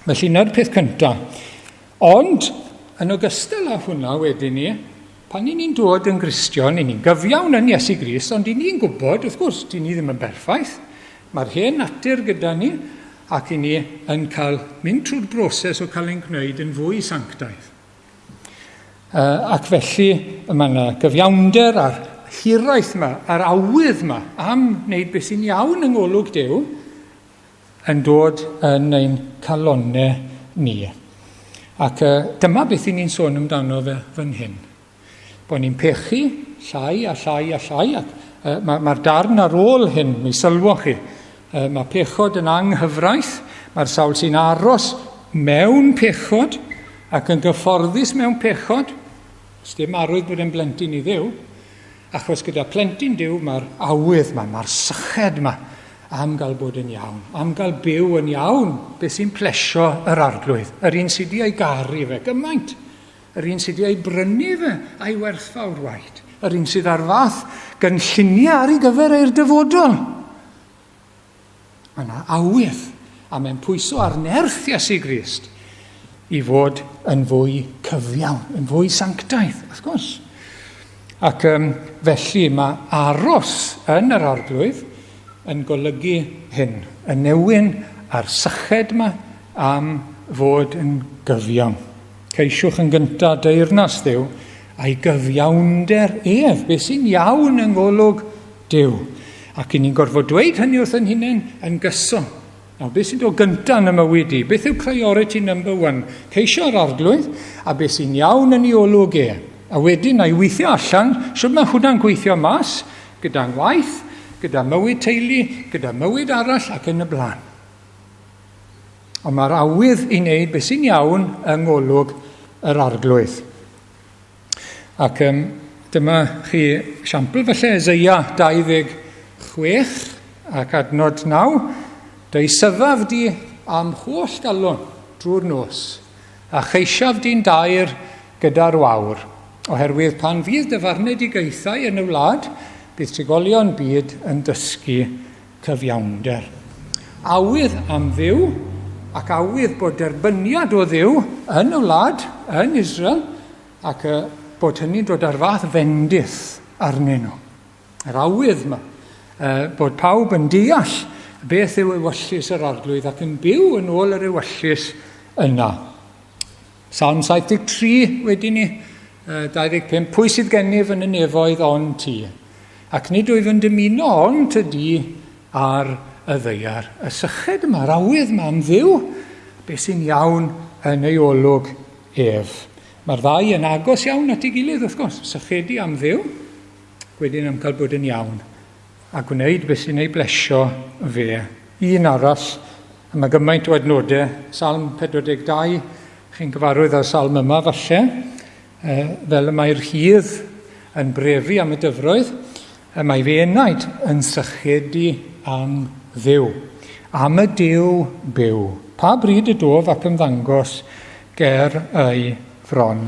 Felly, 'na'r peth cyntaf. Ond, yn ogystal â hwnna wedyn ni, pan i ni'n dod yn Gristion, i ni'n gyfiawn yn Iesu Grist, ond i ni'n gwybod, wrth gwrs, dyn ni ddim yn berffaith. Mae'r hen natur gyda ni, ac i ni yn cael mynd trwy'r broses o cael ein gwneud yn fwy sanctaidd. Uh, ac felly mae yna gyfiawnder a'r hiraeth yma, a'r awydd yma am wneud beth sy'n iawn yng ngolwg Duw, yn dod yn ein calonnau ni. Ac uh, dyma beth i ni'n sôn amdano fe fan hyn. Bod ni'n pechu llai a llai a llai, ac uh, mae'r ma darn ar ôl hyn, mi sylwoch chi, uh, mae pechod yn anghyfraith, mae'r sawl sy'n aros mewn pechod ac yn gyfforddus mewn pechod, dim arwydd bod e'n blentyn i Dduw, achos gyda plentyn Duw mae'r awydd ma, mae'r syched ma am gael bod yn iawn, am gael byw yn iawn, beth sy'n plesio yr arglwydd, yr un sydd wedi ei garu fe gymaint, yr un sydd wedi ei brynu fe a'i werthfawr waed, yr un sydd ar fath gynlluniau ar ei gyfer ei'r dyfodol. Mae yna awydd, a mae'n pwyso ar nerth Iesu Grist i fod yn fwy cyfiawn, yn fwy sanctaidd, wrth gwrs. Ac um, felly mae aros yn yr arglwydd yn golygu hyn, y newyn a'r syched yma am fod yn gyfiawn. Ceisiwch yn gyntaf deyrnas Dduw a'i gyfiawnder ef, beth sy'n iawn yng ngolwg Duw. Ac i ni'n gorfod dweud hynny wrth yn hunain yn gyson. Nawr, beth sy'n dod gyntaf yn y mywyd i? Beth yw priority number one? Ceisio'r arglwydd, a beth sy'n iawn yn ei olwg e. A wedyn, na i weithio allan, sut mae hwnna'n gweithio mas, gyda ngwaith, gyda mywyd teulu, gyda mywyd arall ac yn y blaen. Ond mae'r awydd i wneud beth sy'n iawn yng ngolwg yr arglwydd. Ac um, dyma chi siampl falle, Ezeia 26 ac adnod 9. Deisyfaf di am holl galon drwy'r nos, a cheisiaf di'n dair gyda'r wawr, oherwydd pan fydd dy farnedigaethau yn y wlad, bydd trigolion byd yn dysgu cyfiawnder. Awydd am Dduw ac awydd bod derbyniad o Dduw yn y wlad, yn Israel, ac bod hynny'n dod ar fath fendith arnyn nhw. Yr awydd yma, bod pawb yn deall beth yw ewyllys yr arglwydd ac yn byw yn ôl yr ewyllys yna. Salm 73 wedyn ni, 25, pwy sydd gennyf yn y nefoedd ond ti? Ac nid wyf yn dymuno ond ty di ar y ddaear. Y syched yma, yr awydd yma am Dduw, beth sy'n iawn yn ei olwg ef. Mae'r ddau yn agos iawn at ei gilydd, wrth gwrs. Sychedu am Dduw, wedyn am cael bod yn iawn, a gwneud beth sy'n ei blesio fe. Un arall, a mae gymaint o adnodau, Salm 42, chi'n gyfarwydd â'r salm yma falle, fel y mae'r rhydd yn brefu am y dyfroedd, y mae fy enaid yn sychedu am Dduw, am y Duw byw. Pa bryd y dof ac ymddangos ger ei fron?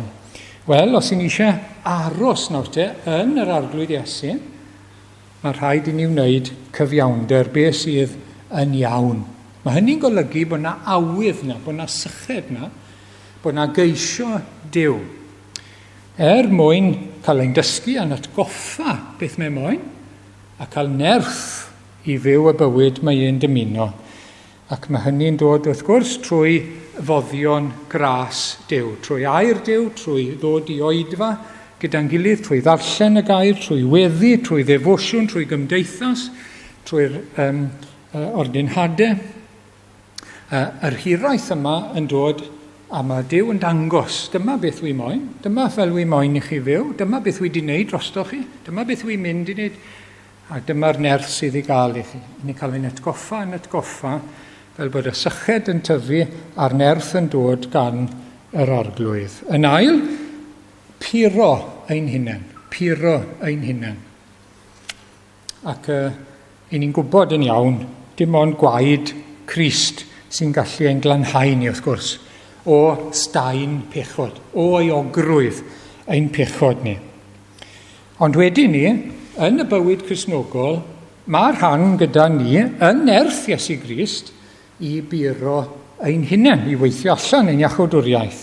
Wel, os y'n ni eisiau aros nawr te yn yr Arglwydd Iesu, mae rhaid i ni wneud cyfiawnder, beth sydd yn iawn. Mae hynny'n golygu bod yna awydd na, bod yna syched na, bod yna geisio Duw. Er mwyn cael ein dysgu a'n atgoffa beth mae moyn, a cael nerth i fyw y bywyd mae e'n dymuno. Ac mae hynny'n dod wrth gwrs trwy foddion gras Duw, trwy air Duw, trwy ddod i oedfa gyda'n gilydd, trwy ddarllen y gair, trwy weddi, trwy ddefosiwn, trwy gymdeithas, trwy'r um, ordinhadau. Yr hiraeth yma yn dod a mae Duw yn dangos, dyma beth wy moyn, dyma fel wy moyn i chi fyw, dyma beth wy di wneud drosto chi, dyma beth wy'n mynd i wneud, a dyma'r nerth sydd i gael i chi. Ni'n cael ein atgoffa yn atgoffa fel bod y syched yn tyfu a'r nerth yn dod gan yr arglwydd. Yn ail, puro ein hunain, puro ein hunain. Ac uh, i ni'n gwybod yn iawn, dim ond gwaed Crist sy'n gallu ein glanhau ni, wrth gwrs, o staen pechod, o euogrwydd ein pechod ni. Ond wedyn ni, yn y bywyd Cristnogol, mae rhan gyda ni yn nerth Iesu Grist i buro ein hunain, i weithio allan ein iachawdwriaeth,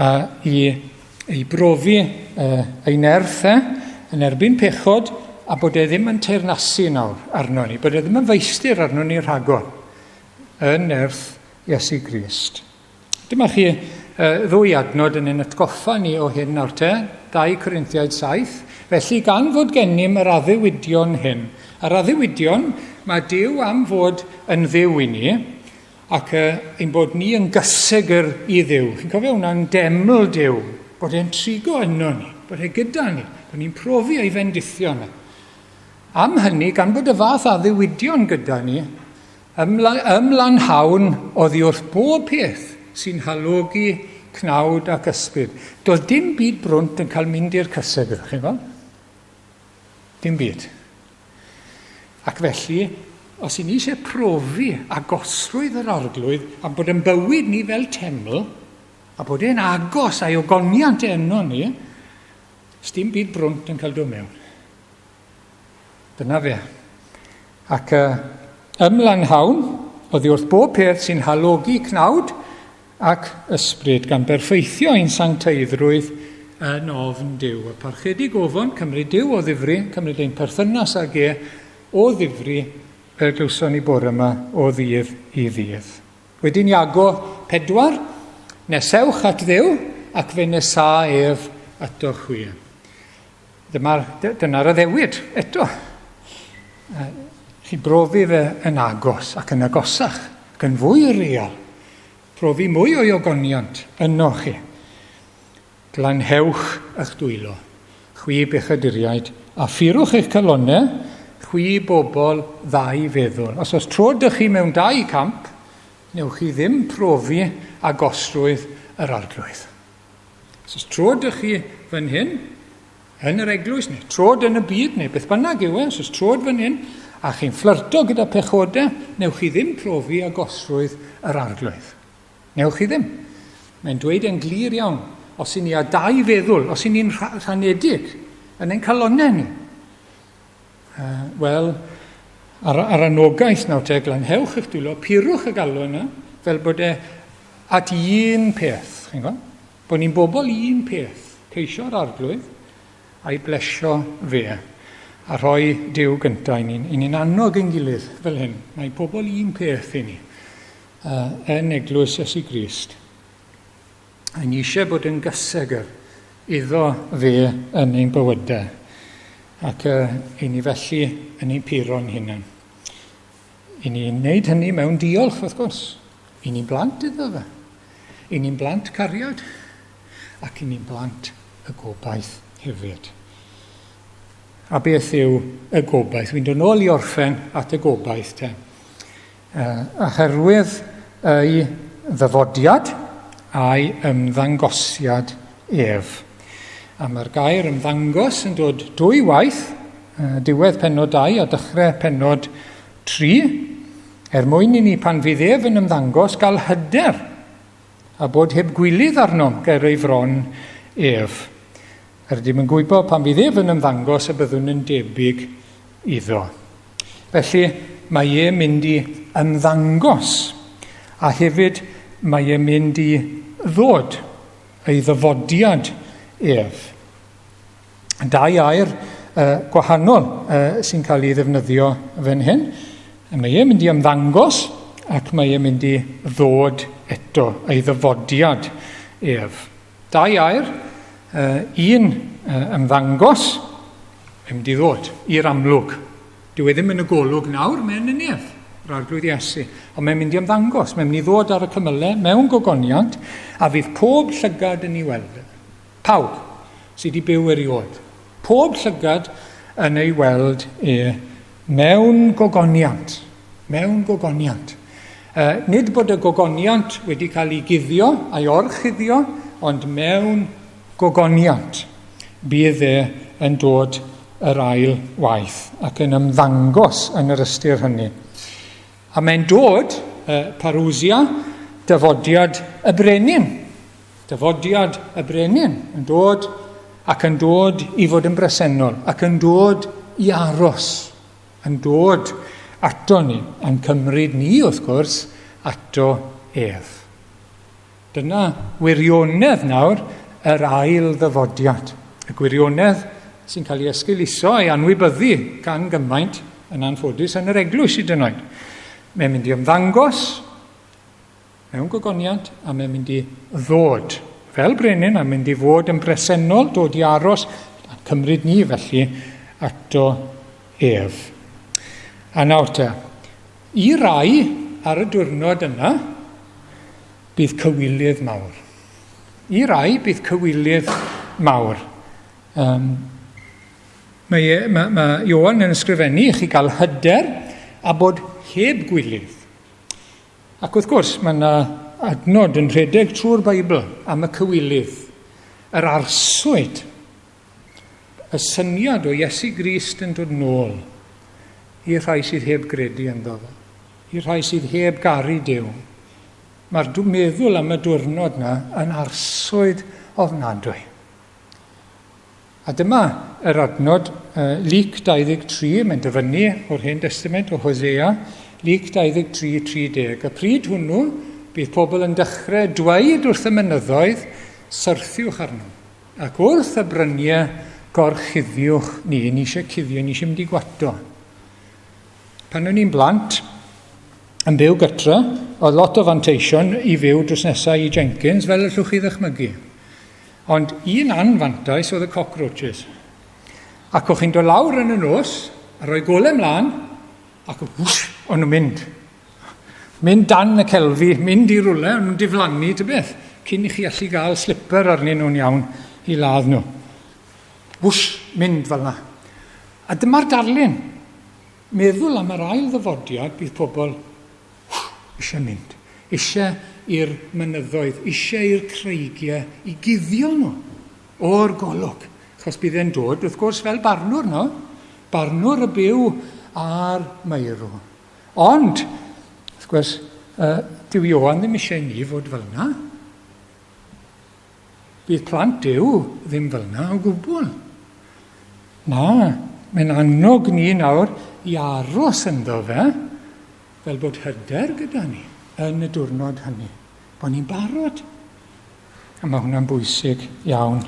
a i, i brofi uh, ei nerth e yn erbyn pechod a bod e ddim yn teyrnasu nawr arno ni, bod e ddim yn feistr arno ni rhagor yn nerth Iesu Grist. Dyma chi uh, ddwy adnod yn ein atgoffa ni o hyn nawr te, 2 Corinthiaid 7. Felly gan fod gennym yr addewidion hyn, yr addewidion, mae Duw am fod yn Dduw i ni, ac uh, ein bod ni yn gysegr i Dduw. Chi'n cofio hwnna'n deml Duw, bod e'n trigo yno ni, bod e gyda ni, bod ni'n profi ei fendithion e. Am hynny, gan bod y fath addewidion gyda ni, Ymlanhawn oddi wrth bob peth sy'n halogi cnawd ac ysbryd. Doedd dim byd brwnt yn cael mynd i'r cysegr, chi'n gweld? Dim byd. Ac felly, os i ni eisiau profi agosrwydd yr arglwydd a bod yn bywyd ni fel teml, a bod e'n agos a'i ogoniant e yno ni, dim byd brwnt yn cael dod mewn. Dyna fe. Ac uh, ymlanhawn, oddi wrth bob peth sy'n halogi cnawd ac ysbryd, gan berffeithio ein sancteiddrwydd yn ofn Duw. Y parchedig ofon, cymryd Duw o ddifri, cymryd ein perthynas ag e o ddifri, fel glywson ni bore yma, o ddydd i ddydd. Wedyn Iago 4, nesewch at Dduw, ac fe nesâ ef atoch chwi. Dyma'r, dyna'r addewid eto. Chi brofi fe yn agos ac yn agosach, ac yn fwy real. Profi mwy o'i ogoniant yno chi. Glanhewch eich dwylo, chwi bechaduriaid, a phurwch eich calonnau, chwi bobl ddau feddwl. Os oes tro dych chi mewn dau camp, newch chi ddim profi agosrwydd yr arglwydd. Os oes tro dych chi fan hyn, yn yr eglwys, neu trod yn y byd, neu beth bynnag yw e, os oes trod fan hyn, a chi'n fflyrto gyda pechodau, newch chi ddim profi agosrwydd yr arglwydd. Newch chi ddim. Mae'n dweud e'n glir iawn, os i ni â dau feddwl, os i ni'n rhanedig yn ein calonnau ni, uh, wel, ar, ar anogaeth nawr te, glanhewch eich dwylo, purwch y galw yna, fel bod e at un peth, chi'n gwybod? Bod ni'n bobl un peth, ceisio'r arglwydd a'i blesio fe, a rhoi Duw gyntaf i ni'n ni annog ein gilydd fel hyn. Mae pobl un peth i ni uh, yn eglwys Iesu Grist. A ni eisiau bod yn gysegr iddo fe yn ein bywydau. Ac uh, i ni felly yn ein puro'n hunain. I ni'n wneud hynny mewn diolch, wrth gwrs. I ni'n blant iddo fe. I ni'n blant cariad. Ac i ni'n blant y gobaith hefyd. A beth yw y gobaith? Wy'n dod nôl i orffen at y gobaith te. Uh, oherwydd ei ddyfodiad a'i ymddangosiad ef. A mae'r gair ymddangos yn dod dwy waith, uh, diwedd penod 2 a dechrau penod 3, er mwyn i ni pan fydd ef yn ymddangos gael hyder a bod heb gwilydd arnom ger ei fron ef. Yr ydym yn gwybod pan fydd ef yn ymddangos y byddwn yn debyg iddo. Felly mae e'n mynd i ymddangos a hefyd mae e'n mynd i ddod ei ddyfodiad ef. Dau air uh, gwahanol uh, sy'n cael ei ddefnyddio fan hyn. Mae e'n mynd i ymddangos ac mae e'n mynd i ddod eto, ei ddyfodiad ef. Dau air, uh, un uh, ymddangos, mae'n mynd i ddod i'r amlwg. Dyw e ddim yn y golwg nawr, mae'n y nef, yr arglwydd Iesu. Ond mae'n mynd i ymddangos, mae'n mynd i ddod ar y cymylau mewn gogoniant, a fydd pob llygad yn ei weld. Pawb sydd wedi byw erioed. Pob llygad yn ei weld e mewn gogoniant. Mewn gogoniant. Uh, nid bod y gogoniant wedi cael ei guddio a'i orchuddio, ond mewn gogoniant bydd e yn dod yr ail waith ac yn ymddangos yn yr ystyr hynny. A mae'n dod, uh, parousia, dyfodiad y brenin. Dyfodiad y brenin yn dod ac yn dod i fod yn bresennol ac yn dod i aros, yn dod ato ni, yn cymryd ni wrth gwrs ato ef. Dyna wirionedd nawr yr ail ddyfodiad. Y gwirionedd sy'n cael ei esgeuluso a'i anwybyddu gan gymaint yn anffodus yn yr eglwys hyd yn oed. Mae'n mynd i ymddangos mewn gogoniant a mae'n mynd i ddod fel brenin a mynd i fod yn bresennol, dod i aros a cymryd ni felly ato ef. A nawr te, i rai ar y diwrnod yna, bydd cywilydd mawr. I rai bydd cywilydd mawr. Um, mae, mae, mae Ioan yn ysgrifennu i chi gael hyder a bod heb gwilydd. Ac wrth gwrs, mae yna adnod yn rhedeg trwy'r Beibl am y cywilydd, yr arswyd, y syniad o Iesu Grist yn dod nôl i'r rhai sydd heb gredu ynddo fe, i'r rhai sydd heb garu Duw. Mae'r meddwl am y diwrnod na yn arswyd ofnadwy. A dyma yr adnod, uh, Luc 23, mae'n dyfynnu o'r Hen Destament o Hosea, Luc 23, 30. Y pryd hwnnw, bydd pobl yn dechrau dweud wrth y mynyddoedd, syrthiwch arno. Ac wrth y bryniau, gorchuddiwch ni. Ni eisiau cuddio, ni eisiau mynd i gwato. Pan o'n i'n blant, yn byw gytre, oedd lot o fanteision i fyw drws nesau i Jenkins, fel allwch chi ddychmygu. Ond un anfantais oedd y cockroaches. Ac o'ch chi'n dod lawr yn y nos, a rhoi golau mlaen, ac whoosh, o'n nhw'n mynd. Mynd dan y celfi, mynd i rwle, o'n nhw'n diflannu, ty beth, cyn i chi allu gael slipper arnyn nhw'n iawn i ladd nhw. Whoosh, mynd fel yna. A dyma'r darlun. Meddwl am yr ail ddyfodiad, bydd pobl eisiau mynd, eisiau i'r mynyddoedd, eisiau i'r creigiau i guddio nhw o'r golwg. Achos bydd e'n dod, wrth gwrs, fel barnwr, no? Barnwr y byw a'r meirw. Ond, wrth gwrs, uh, dyw Ioan ddim eisiau ni fod fel yna. Bydd plant Duw ddim fel yna o gwbl. Na, mae'n annog ni nawr i aros ynddo fe, fel bod hyder gyda ni yn y diwrnod hynny. Bod ni'n barod. A mae hwnna'n bwysig iawn.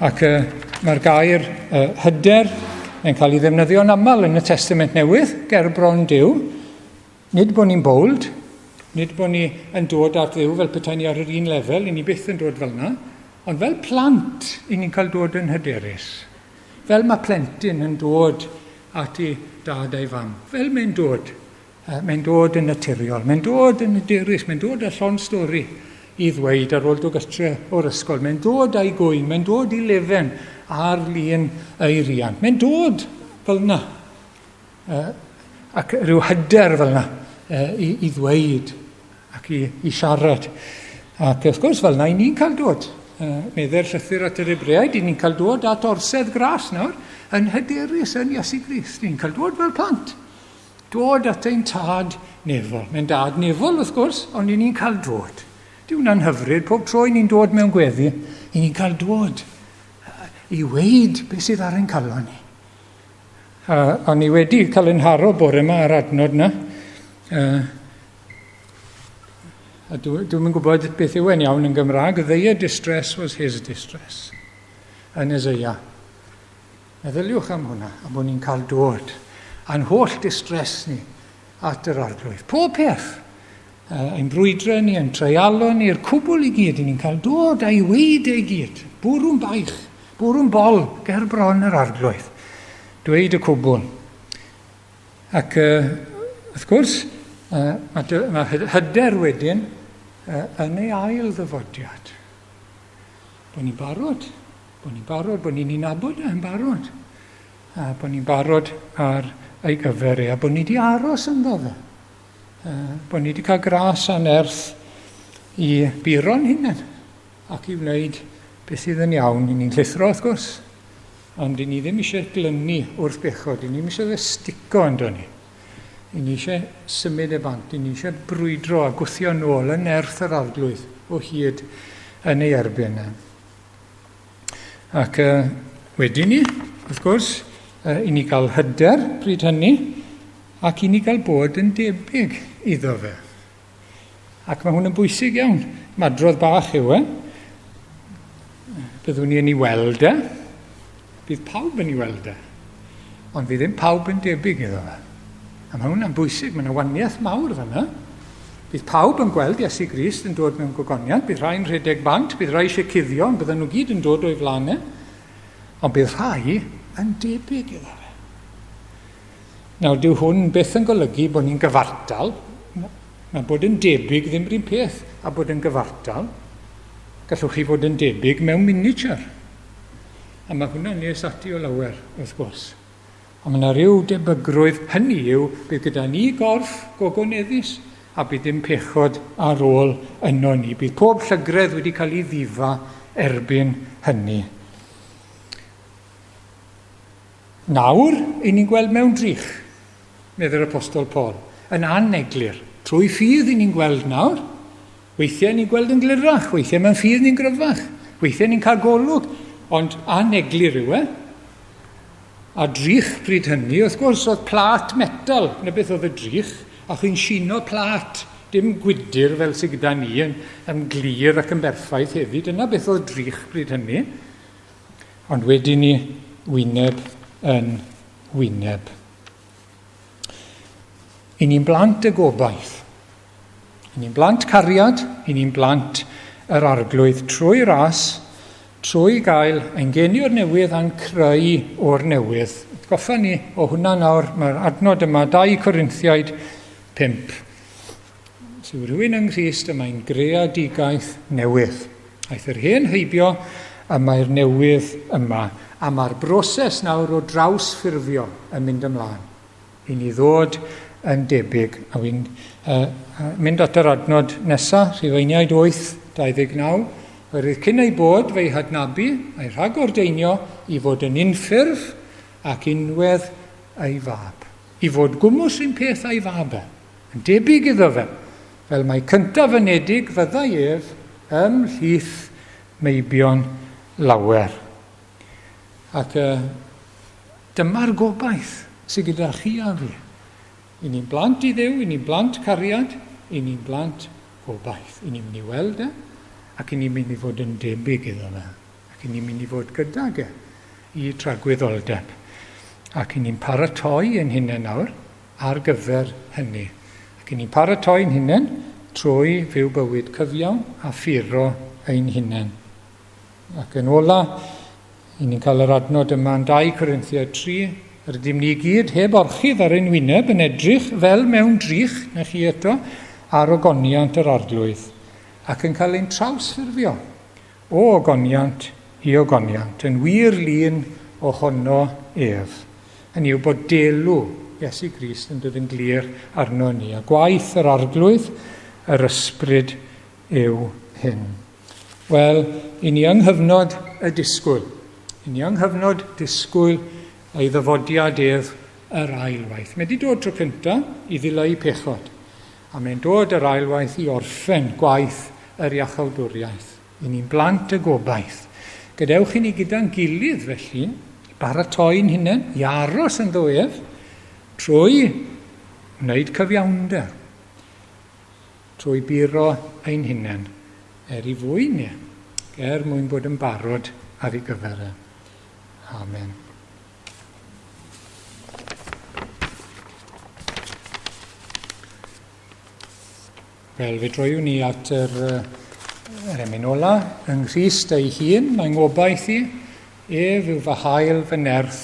Ac uh, mae'r gair uh, hyder yn cael ei ddefnyddio'n aml yn y Testament Newydd, ger bron Duw. Nid bod ni'n bold, nid bod ni yn dod at Dduw fel petai ni ar yr un lefel, i ni byth yn dod fel yna, ond fel plant, i ni'n cael dod yn hyderus. Fel mae plentyn yn dod at ei dad a'i fam. Fel mae'n dod. Mae'n dod yn naturiol, mae'n dod yn hyderus, mae'n dod â llond stori i ddweud ar ôl dod gytre o'r ysgol. Mae'n dod â'i gŵyn, mae'n dod i lefen ar lun ei riant. Mae'n dod fel yna. Ac rhyw hyder fel yna i, i ddweud ac i, i siarad. Ac wrth gwrs fel yna, i ni'n cael dod. Meddai'r llythyr at yr Hebreaid, i ni'n cael dod at orsedd gras nawr, yn hyderus yn Iesu Grist. Ni'n cael dod fel plant. Dod at ein tad nefol. Mae'n dad nefol wrth gwrs, ond i ni'n cael dod. Dyw hwnna'n hyfryd, pob tro i ni'n dod mewn gweddi, i ni'n cael dod i weid beth sydd ar ein calon ni. A o'n i wedi cael yn haro bore yma ar adnod na. A dwi'n dwi yn gwybod beth yw e'n iawn yn Gymraeg. Their distress was his distress. Yn Ezeia. Meddyliwch am hwnna, a bod ni'n cael dod a'n holl distress ni at yr arglwydd. Pob peth. Ein brwydrau ni, ein treialon ni, yr cwbl i gyd, ni'n cael dod a'i weid ei gyd. Bwrw'n baich. Bwrw'n bol ger bron yr arglwydd. Dweud y cwbl. Ac uh, wrth gwrs, uh, mae, mae hyder wedyn uh, yn ei ail ddyfodiad. Bod ni'n barod, bod ni'n barod, bod ni'n ei nabod e yn barod. A bod ni'n barod ar ei gyfer e, a bod ni wedi aros ynddo fe. Uh, bod ni wedi cael gras a nerth i buro'n hunain ac i wneud beth sydd yn iawn. I ni'n llithro, wrth gwrs, ond i ni ddim eisiau glynu wrth bechod, i ni ddim eisiau fe stico ynddo ni. I ni eisiau symud e bant, i ni eisiau brwydro a gwthio nôl yn nerth yr arglwydd o hyd yn ei erbyn e. Ac uh, wedyn ni, wrth gwrs, uh, i ni gael hyder pryd hynny, ac i ni gael bod yn debyg iddo fe. Ac mae hwn yn bwysig iawn. Madrodd bach yw e. Byddwn ni yn ei weld e. Bydd pawb yn ei weld e. Ond fydd ddim pawb yn debyg iddo fe. A mae hwnna'n bwysig, mae yna waniaeth mawr fanna. Bydd pawb yn gweld Iesu Grist yn dod mewn gogoniant, bydd rhai'n rhedeg bant, bydd rhai eisiau cuddio, ond bydden nhw gyd yn dod o'i flaen e. Ond bydd rhai yn debyg iddo fe. Nawr, dyw hwn byth yn golygu bod ni'n gyfartal. Mae bod yn debyg ddim yr un peth a bod yn gyfartal. Gallwch chi fod yn debyg mewn miniature. A mae hwnna'n nes ati o lawer, wrth gwrs. Ond mae yna rhyw debygrwydd, hynny yw, bydd gyda ni gorff gogoneddus. a bydd dim pechod ar ôl yno ni. Bydd pob llygredd wedi cael ei ddifa erbyn hynny. Nawr, i ni'n gweld mewn drych, meddai'r Apostol Paul, yn aneglur. Trwy ffydd i ni'n gweld nawr. Weithiau ni'n gweld yn glirach, weithiau mewn ffydd ni'n gryfach, weithiau ni'n cael golwg, ond aneglur yw e. A drych pryd hynny, wrth gwrs, oedd plât metal, na beth oedd y drych, a chi'n sino plât, dim gwydr fel sydd gyda ni yn, yn glir ac yn berffaith hefyd. Dyna beth oedd drych pryd hynny. Ond wedyn ni wyneb yn wyneb. I ni'n blant y gobaith. I ni'n blant cariad, i ni'n blant yr arglwydd trwy ras, trwy gael ein geni o'r newydd a'n creu o'r newydd. Goffa ni o hwnna nawr, mae'r adnod yma, 2 Corinthiaid 5. Os yw rhywun yng Nghrist, y mae'n greadigaeth newydd. Aeth yr hen heibio, a mae'r newydd yma. A mae'r broses nawr o drawsffurfio yn mynd ymlaen. I ni ddod yn debyg. A wy'n uh, mynd at yr adnod nesaf, Rhufeiniaid 8, 29. Oherwydd cyn ei bod fe'i hadnabu, a'i rhagordeinio i fod yn unffurf ac unwedd ei fab. I fod gwmws un peth a'i fab e, yn debyg iddo fe, fel mai cyntaf fynedig fyddai ef ymhlith meibion lawer. Ac uh, dyma'r gobaith sydd gyda chi a fi. I ni'n blant i Dduw, i ni'n blant cariad, i ni'n blant gobaith. I ni'n mynd i weld e, ac i ni'n mynd i fod yn debyg iddo fe. Ac i ni'n mynd i fod gydag e i tragwyddoldeb. Ac i ni'n paratoi ein hunain nawr ar gyfer hynny. Ac i ni'n paratoi ein hunain trwy fyw bywyd cyfiawn a phuro ein hunain. Ac yn ola, i ni'n cael yr adnod yma yn 2 Corinthiaid 3, rydym ni gyd heb orchudd ar ein wyneb yn edrych fel mewn drych, na chi eto, ar ogoniant yr arglwydd, ac yn cael ein trawsffurfio o ogoniant i ogoniant, yn wir lun ohono ef. Hynny yw bod delw Iesu Grist yn dod yn glir arno ni, a gwaith yr arglwydd, yr ysbryd yw hyn. Wel, i ni yng nghyfnod y disgwyl. I ni yng nghyfnod disgwyl ei ddyfodiad ef yr ail waith. Mae wedi dod tro cyntaf i ddileu pechod, a mae'n dod yr ail waith i orffen gwaith yr iachawdwriaeth. I ni'n blant y gobaith. Gadewch i ni gyda'n gilydd, felly, i baratoi'n hunain, i aros ynddo ef, trwy wneud cyfiawnder. Trwy buro ein hunain, er i fwyn ni, er mwyn bod yn barod ar ei gyfer e. Amen. Wel, fe droiwn ni at yr, yr emyn ola. Yng Nghrist ei hun, mae'n ngobaith i, ef yw fy hael, fy nerth,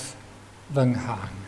fy nghân.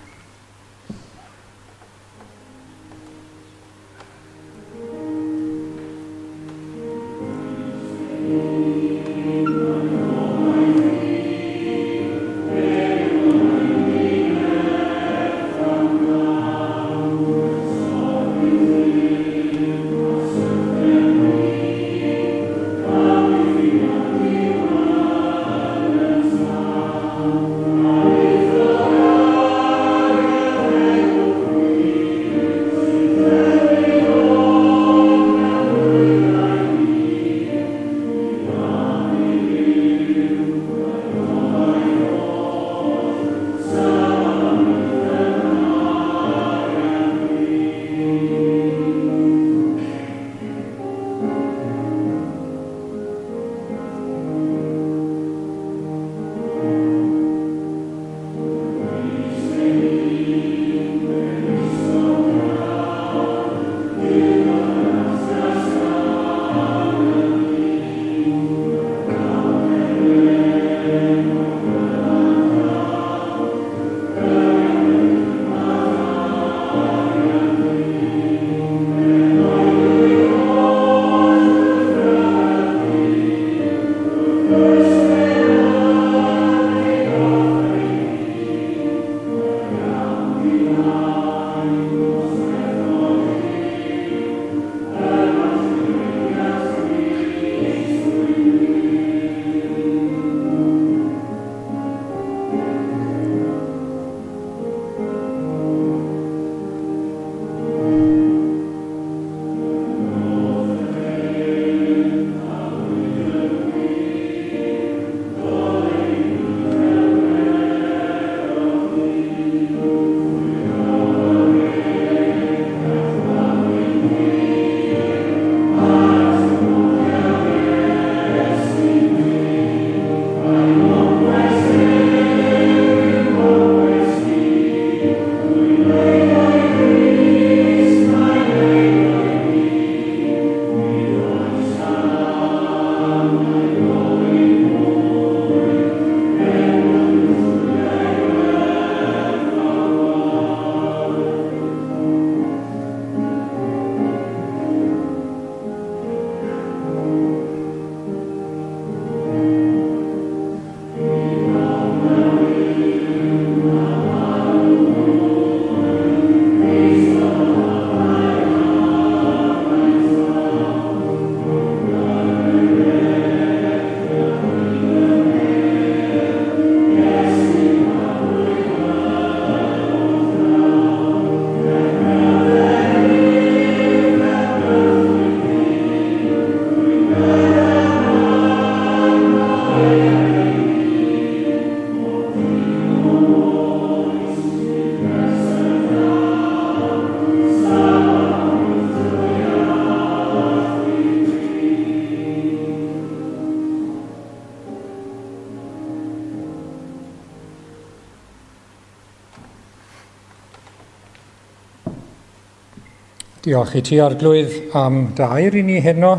Diolch i ti, Arglwydd, am dair i ni heno.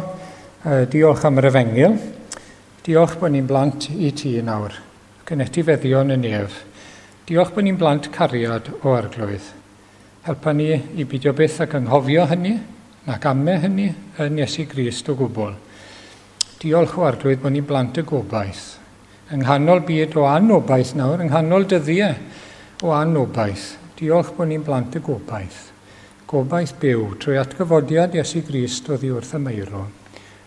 Diolch am yr efengyl. Diolch bod ni'n blant i ti nawr, ac yn etifeddion y nef. Diolch bod ni'n blant cariad o Arglwydd. Helpa ni i bidio byth ac anghofio hynny, nac ame hynny yn Iesu Grist o gwbl. Diolch o Arglwydd bod ni'n blant y gobaith. Yng nghanol byd o anobaith nawr, yng nghanol dyddiau o anobaith, diolch bod ni'n blant y gobaith. Gobaith byw trwy atgyfodiad Iesu Grist oddi wrth y meirw.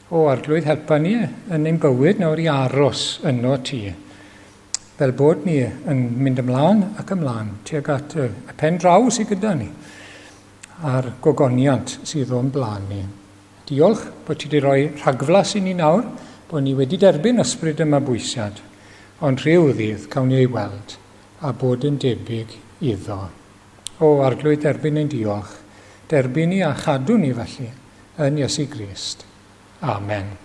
O, Arglwydd, helpa ni yn ein bywyd nawr i aros yno ti, fel bod ni yn mynd ymlaen ac ymlaen tuag at y, y pen draw sydd gyda ni a'r gogoniant sydd o'n blaen ni. Diolch bod ti wedi rhoi rhagflas i ni nawr, bod ni wedi derbyn ysbryd y mabwysiad, ond rhyw ddydd cawn ni ei weld a bod yn debyg iddo. O, Arglwydd, derbyn ein diolch. Derbyn ni a chadw ni felly yn Iesu Grist. Amen.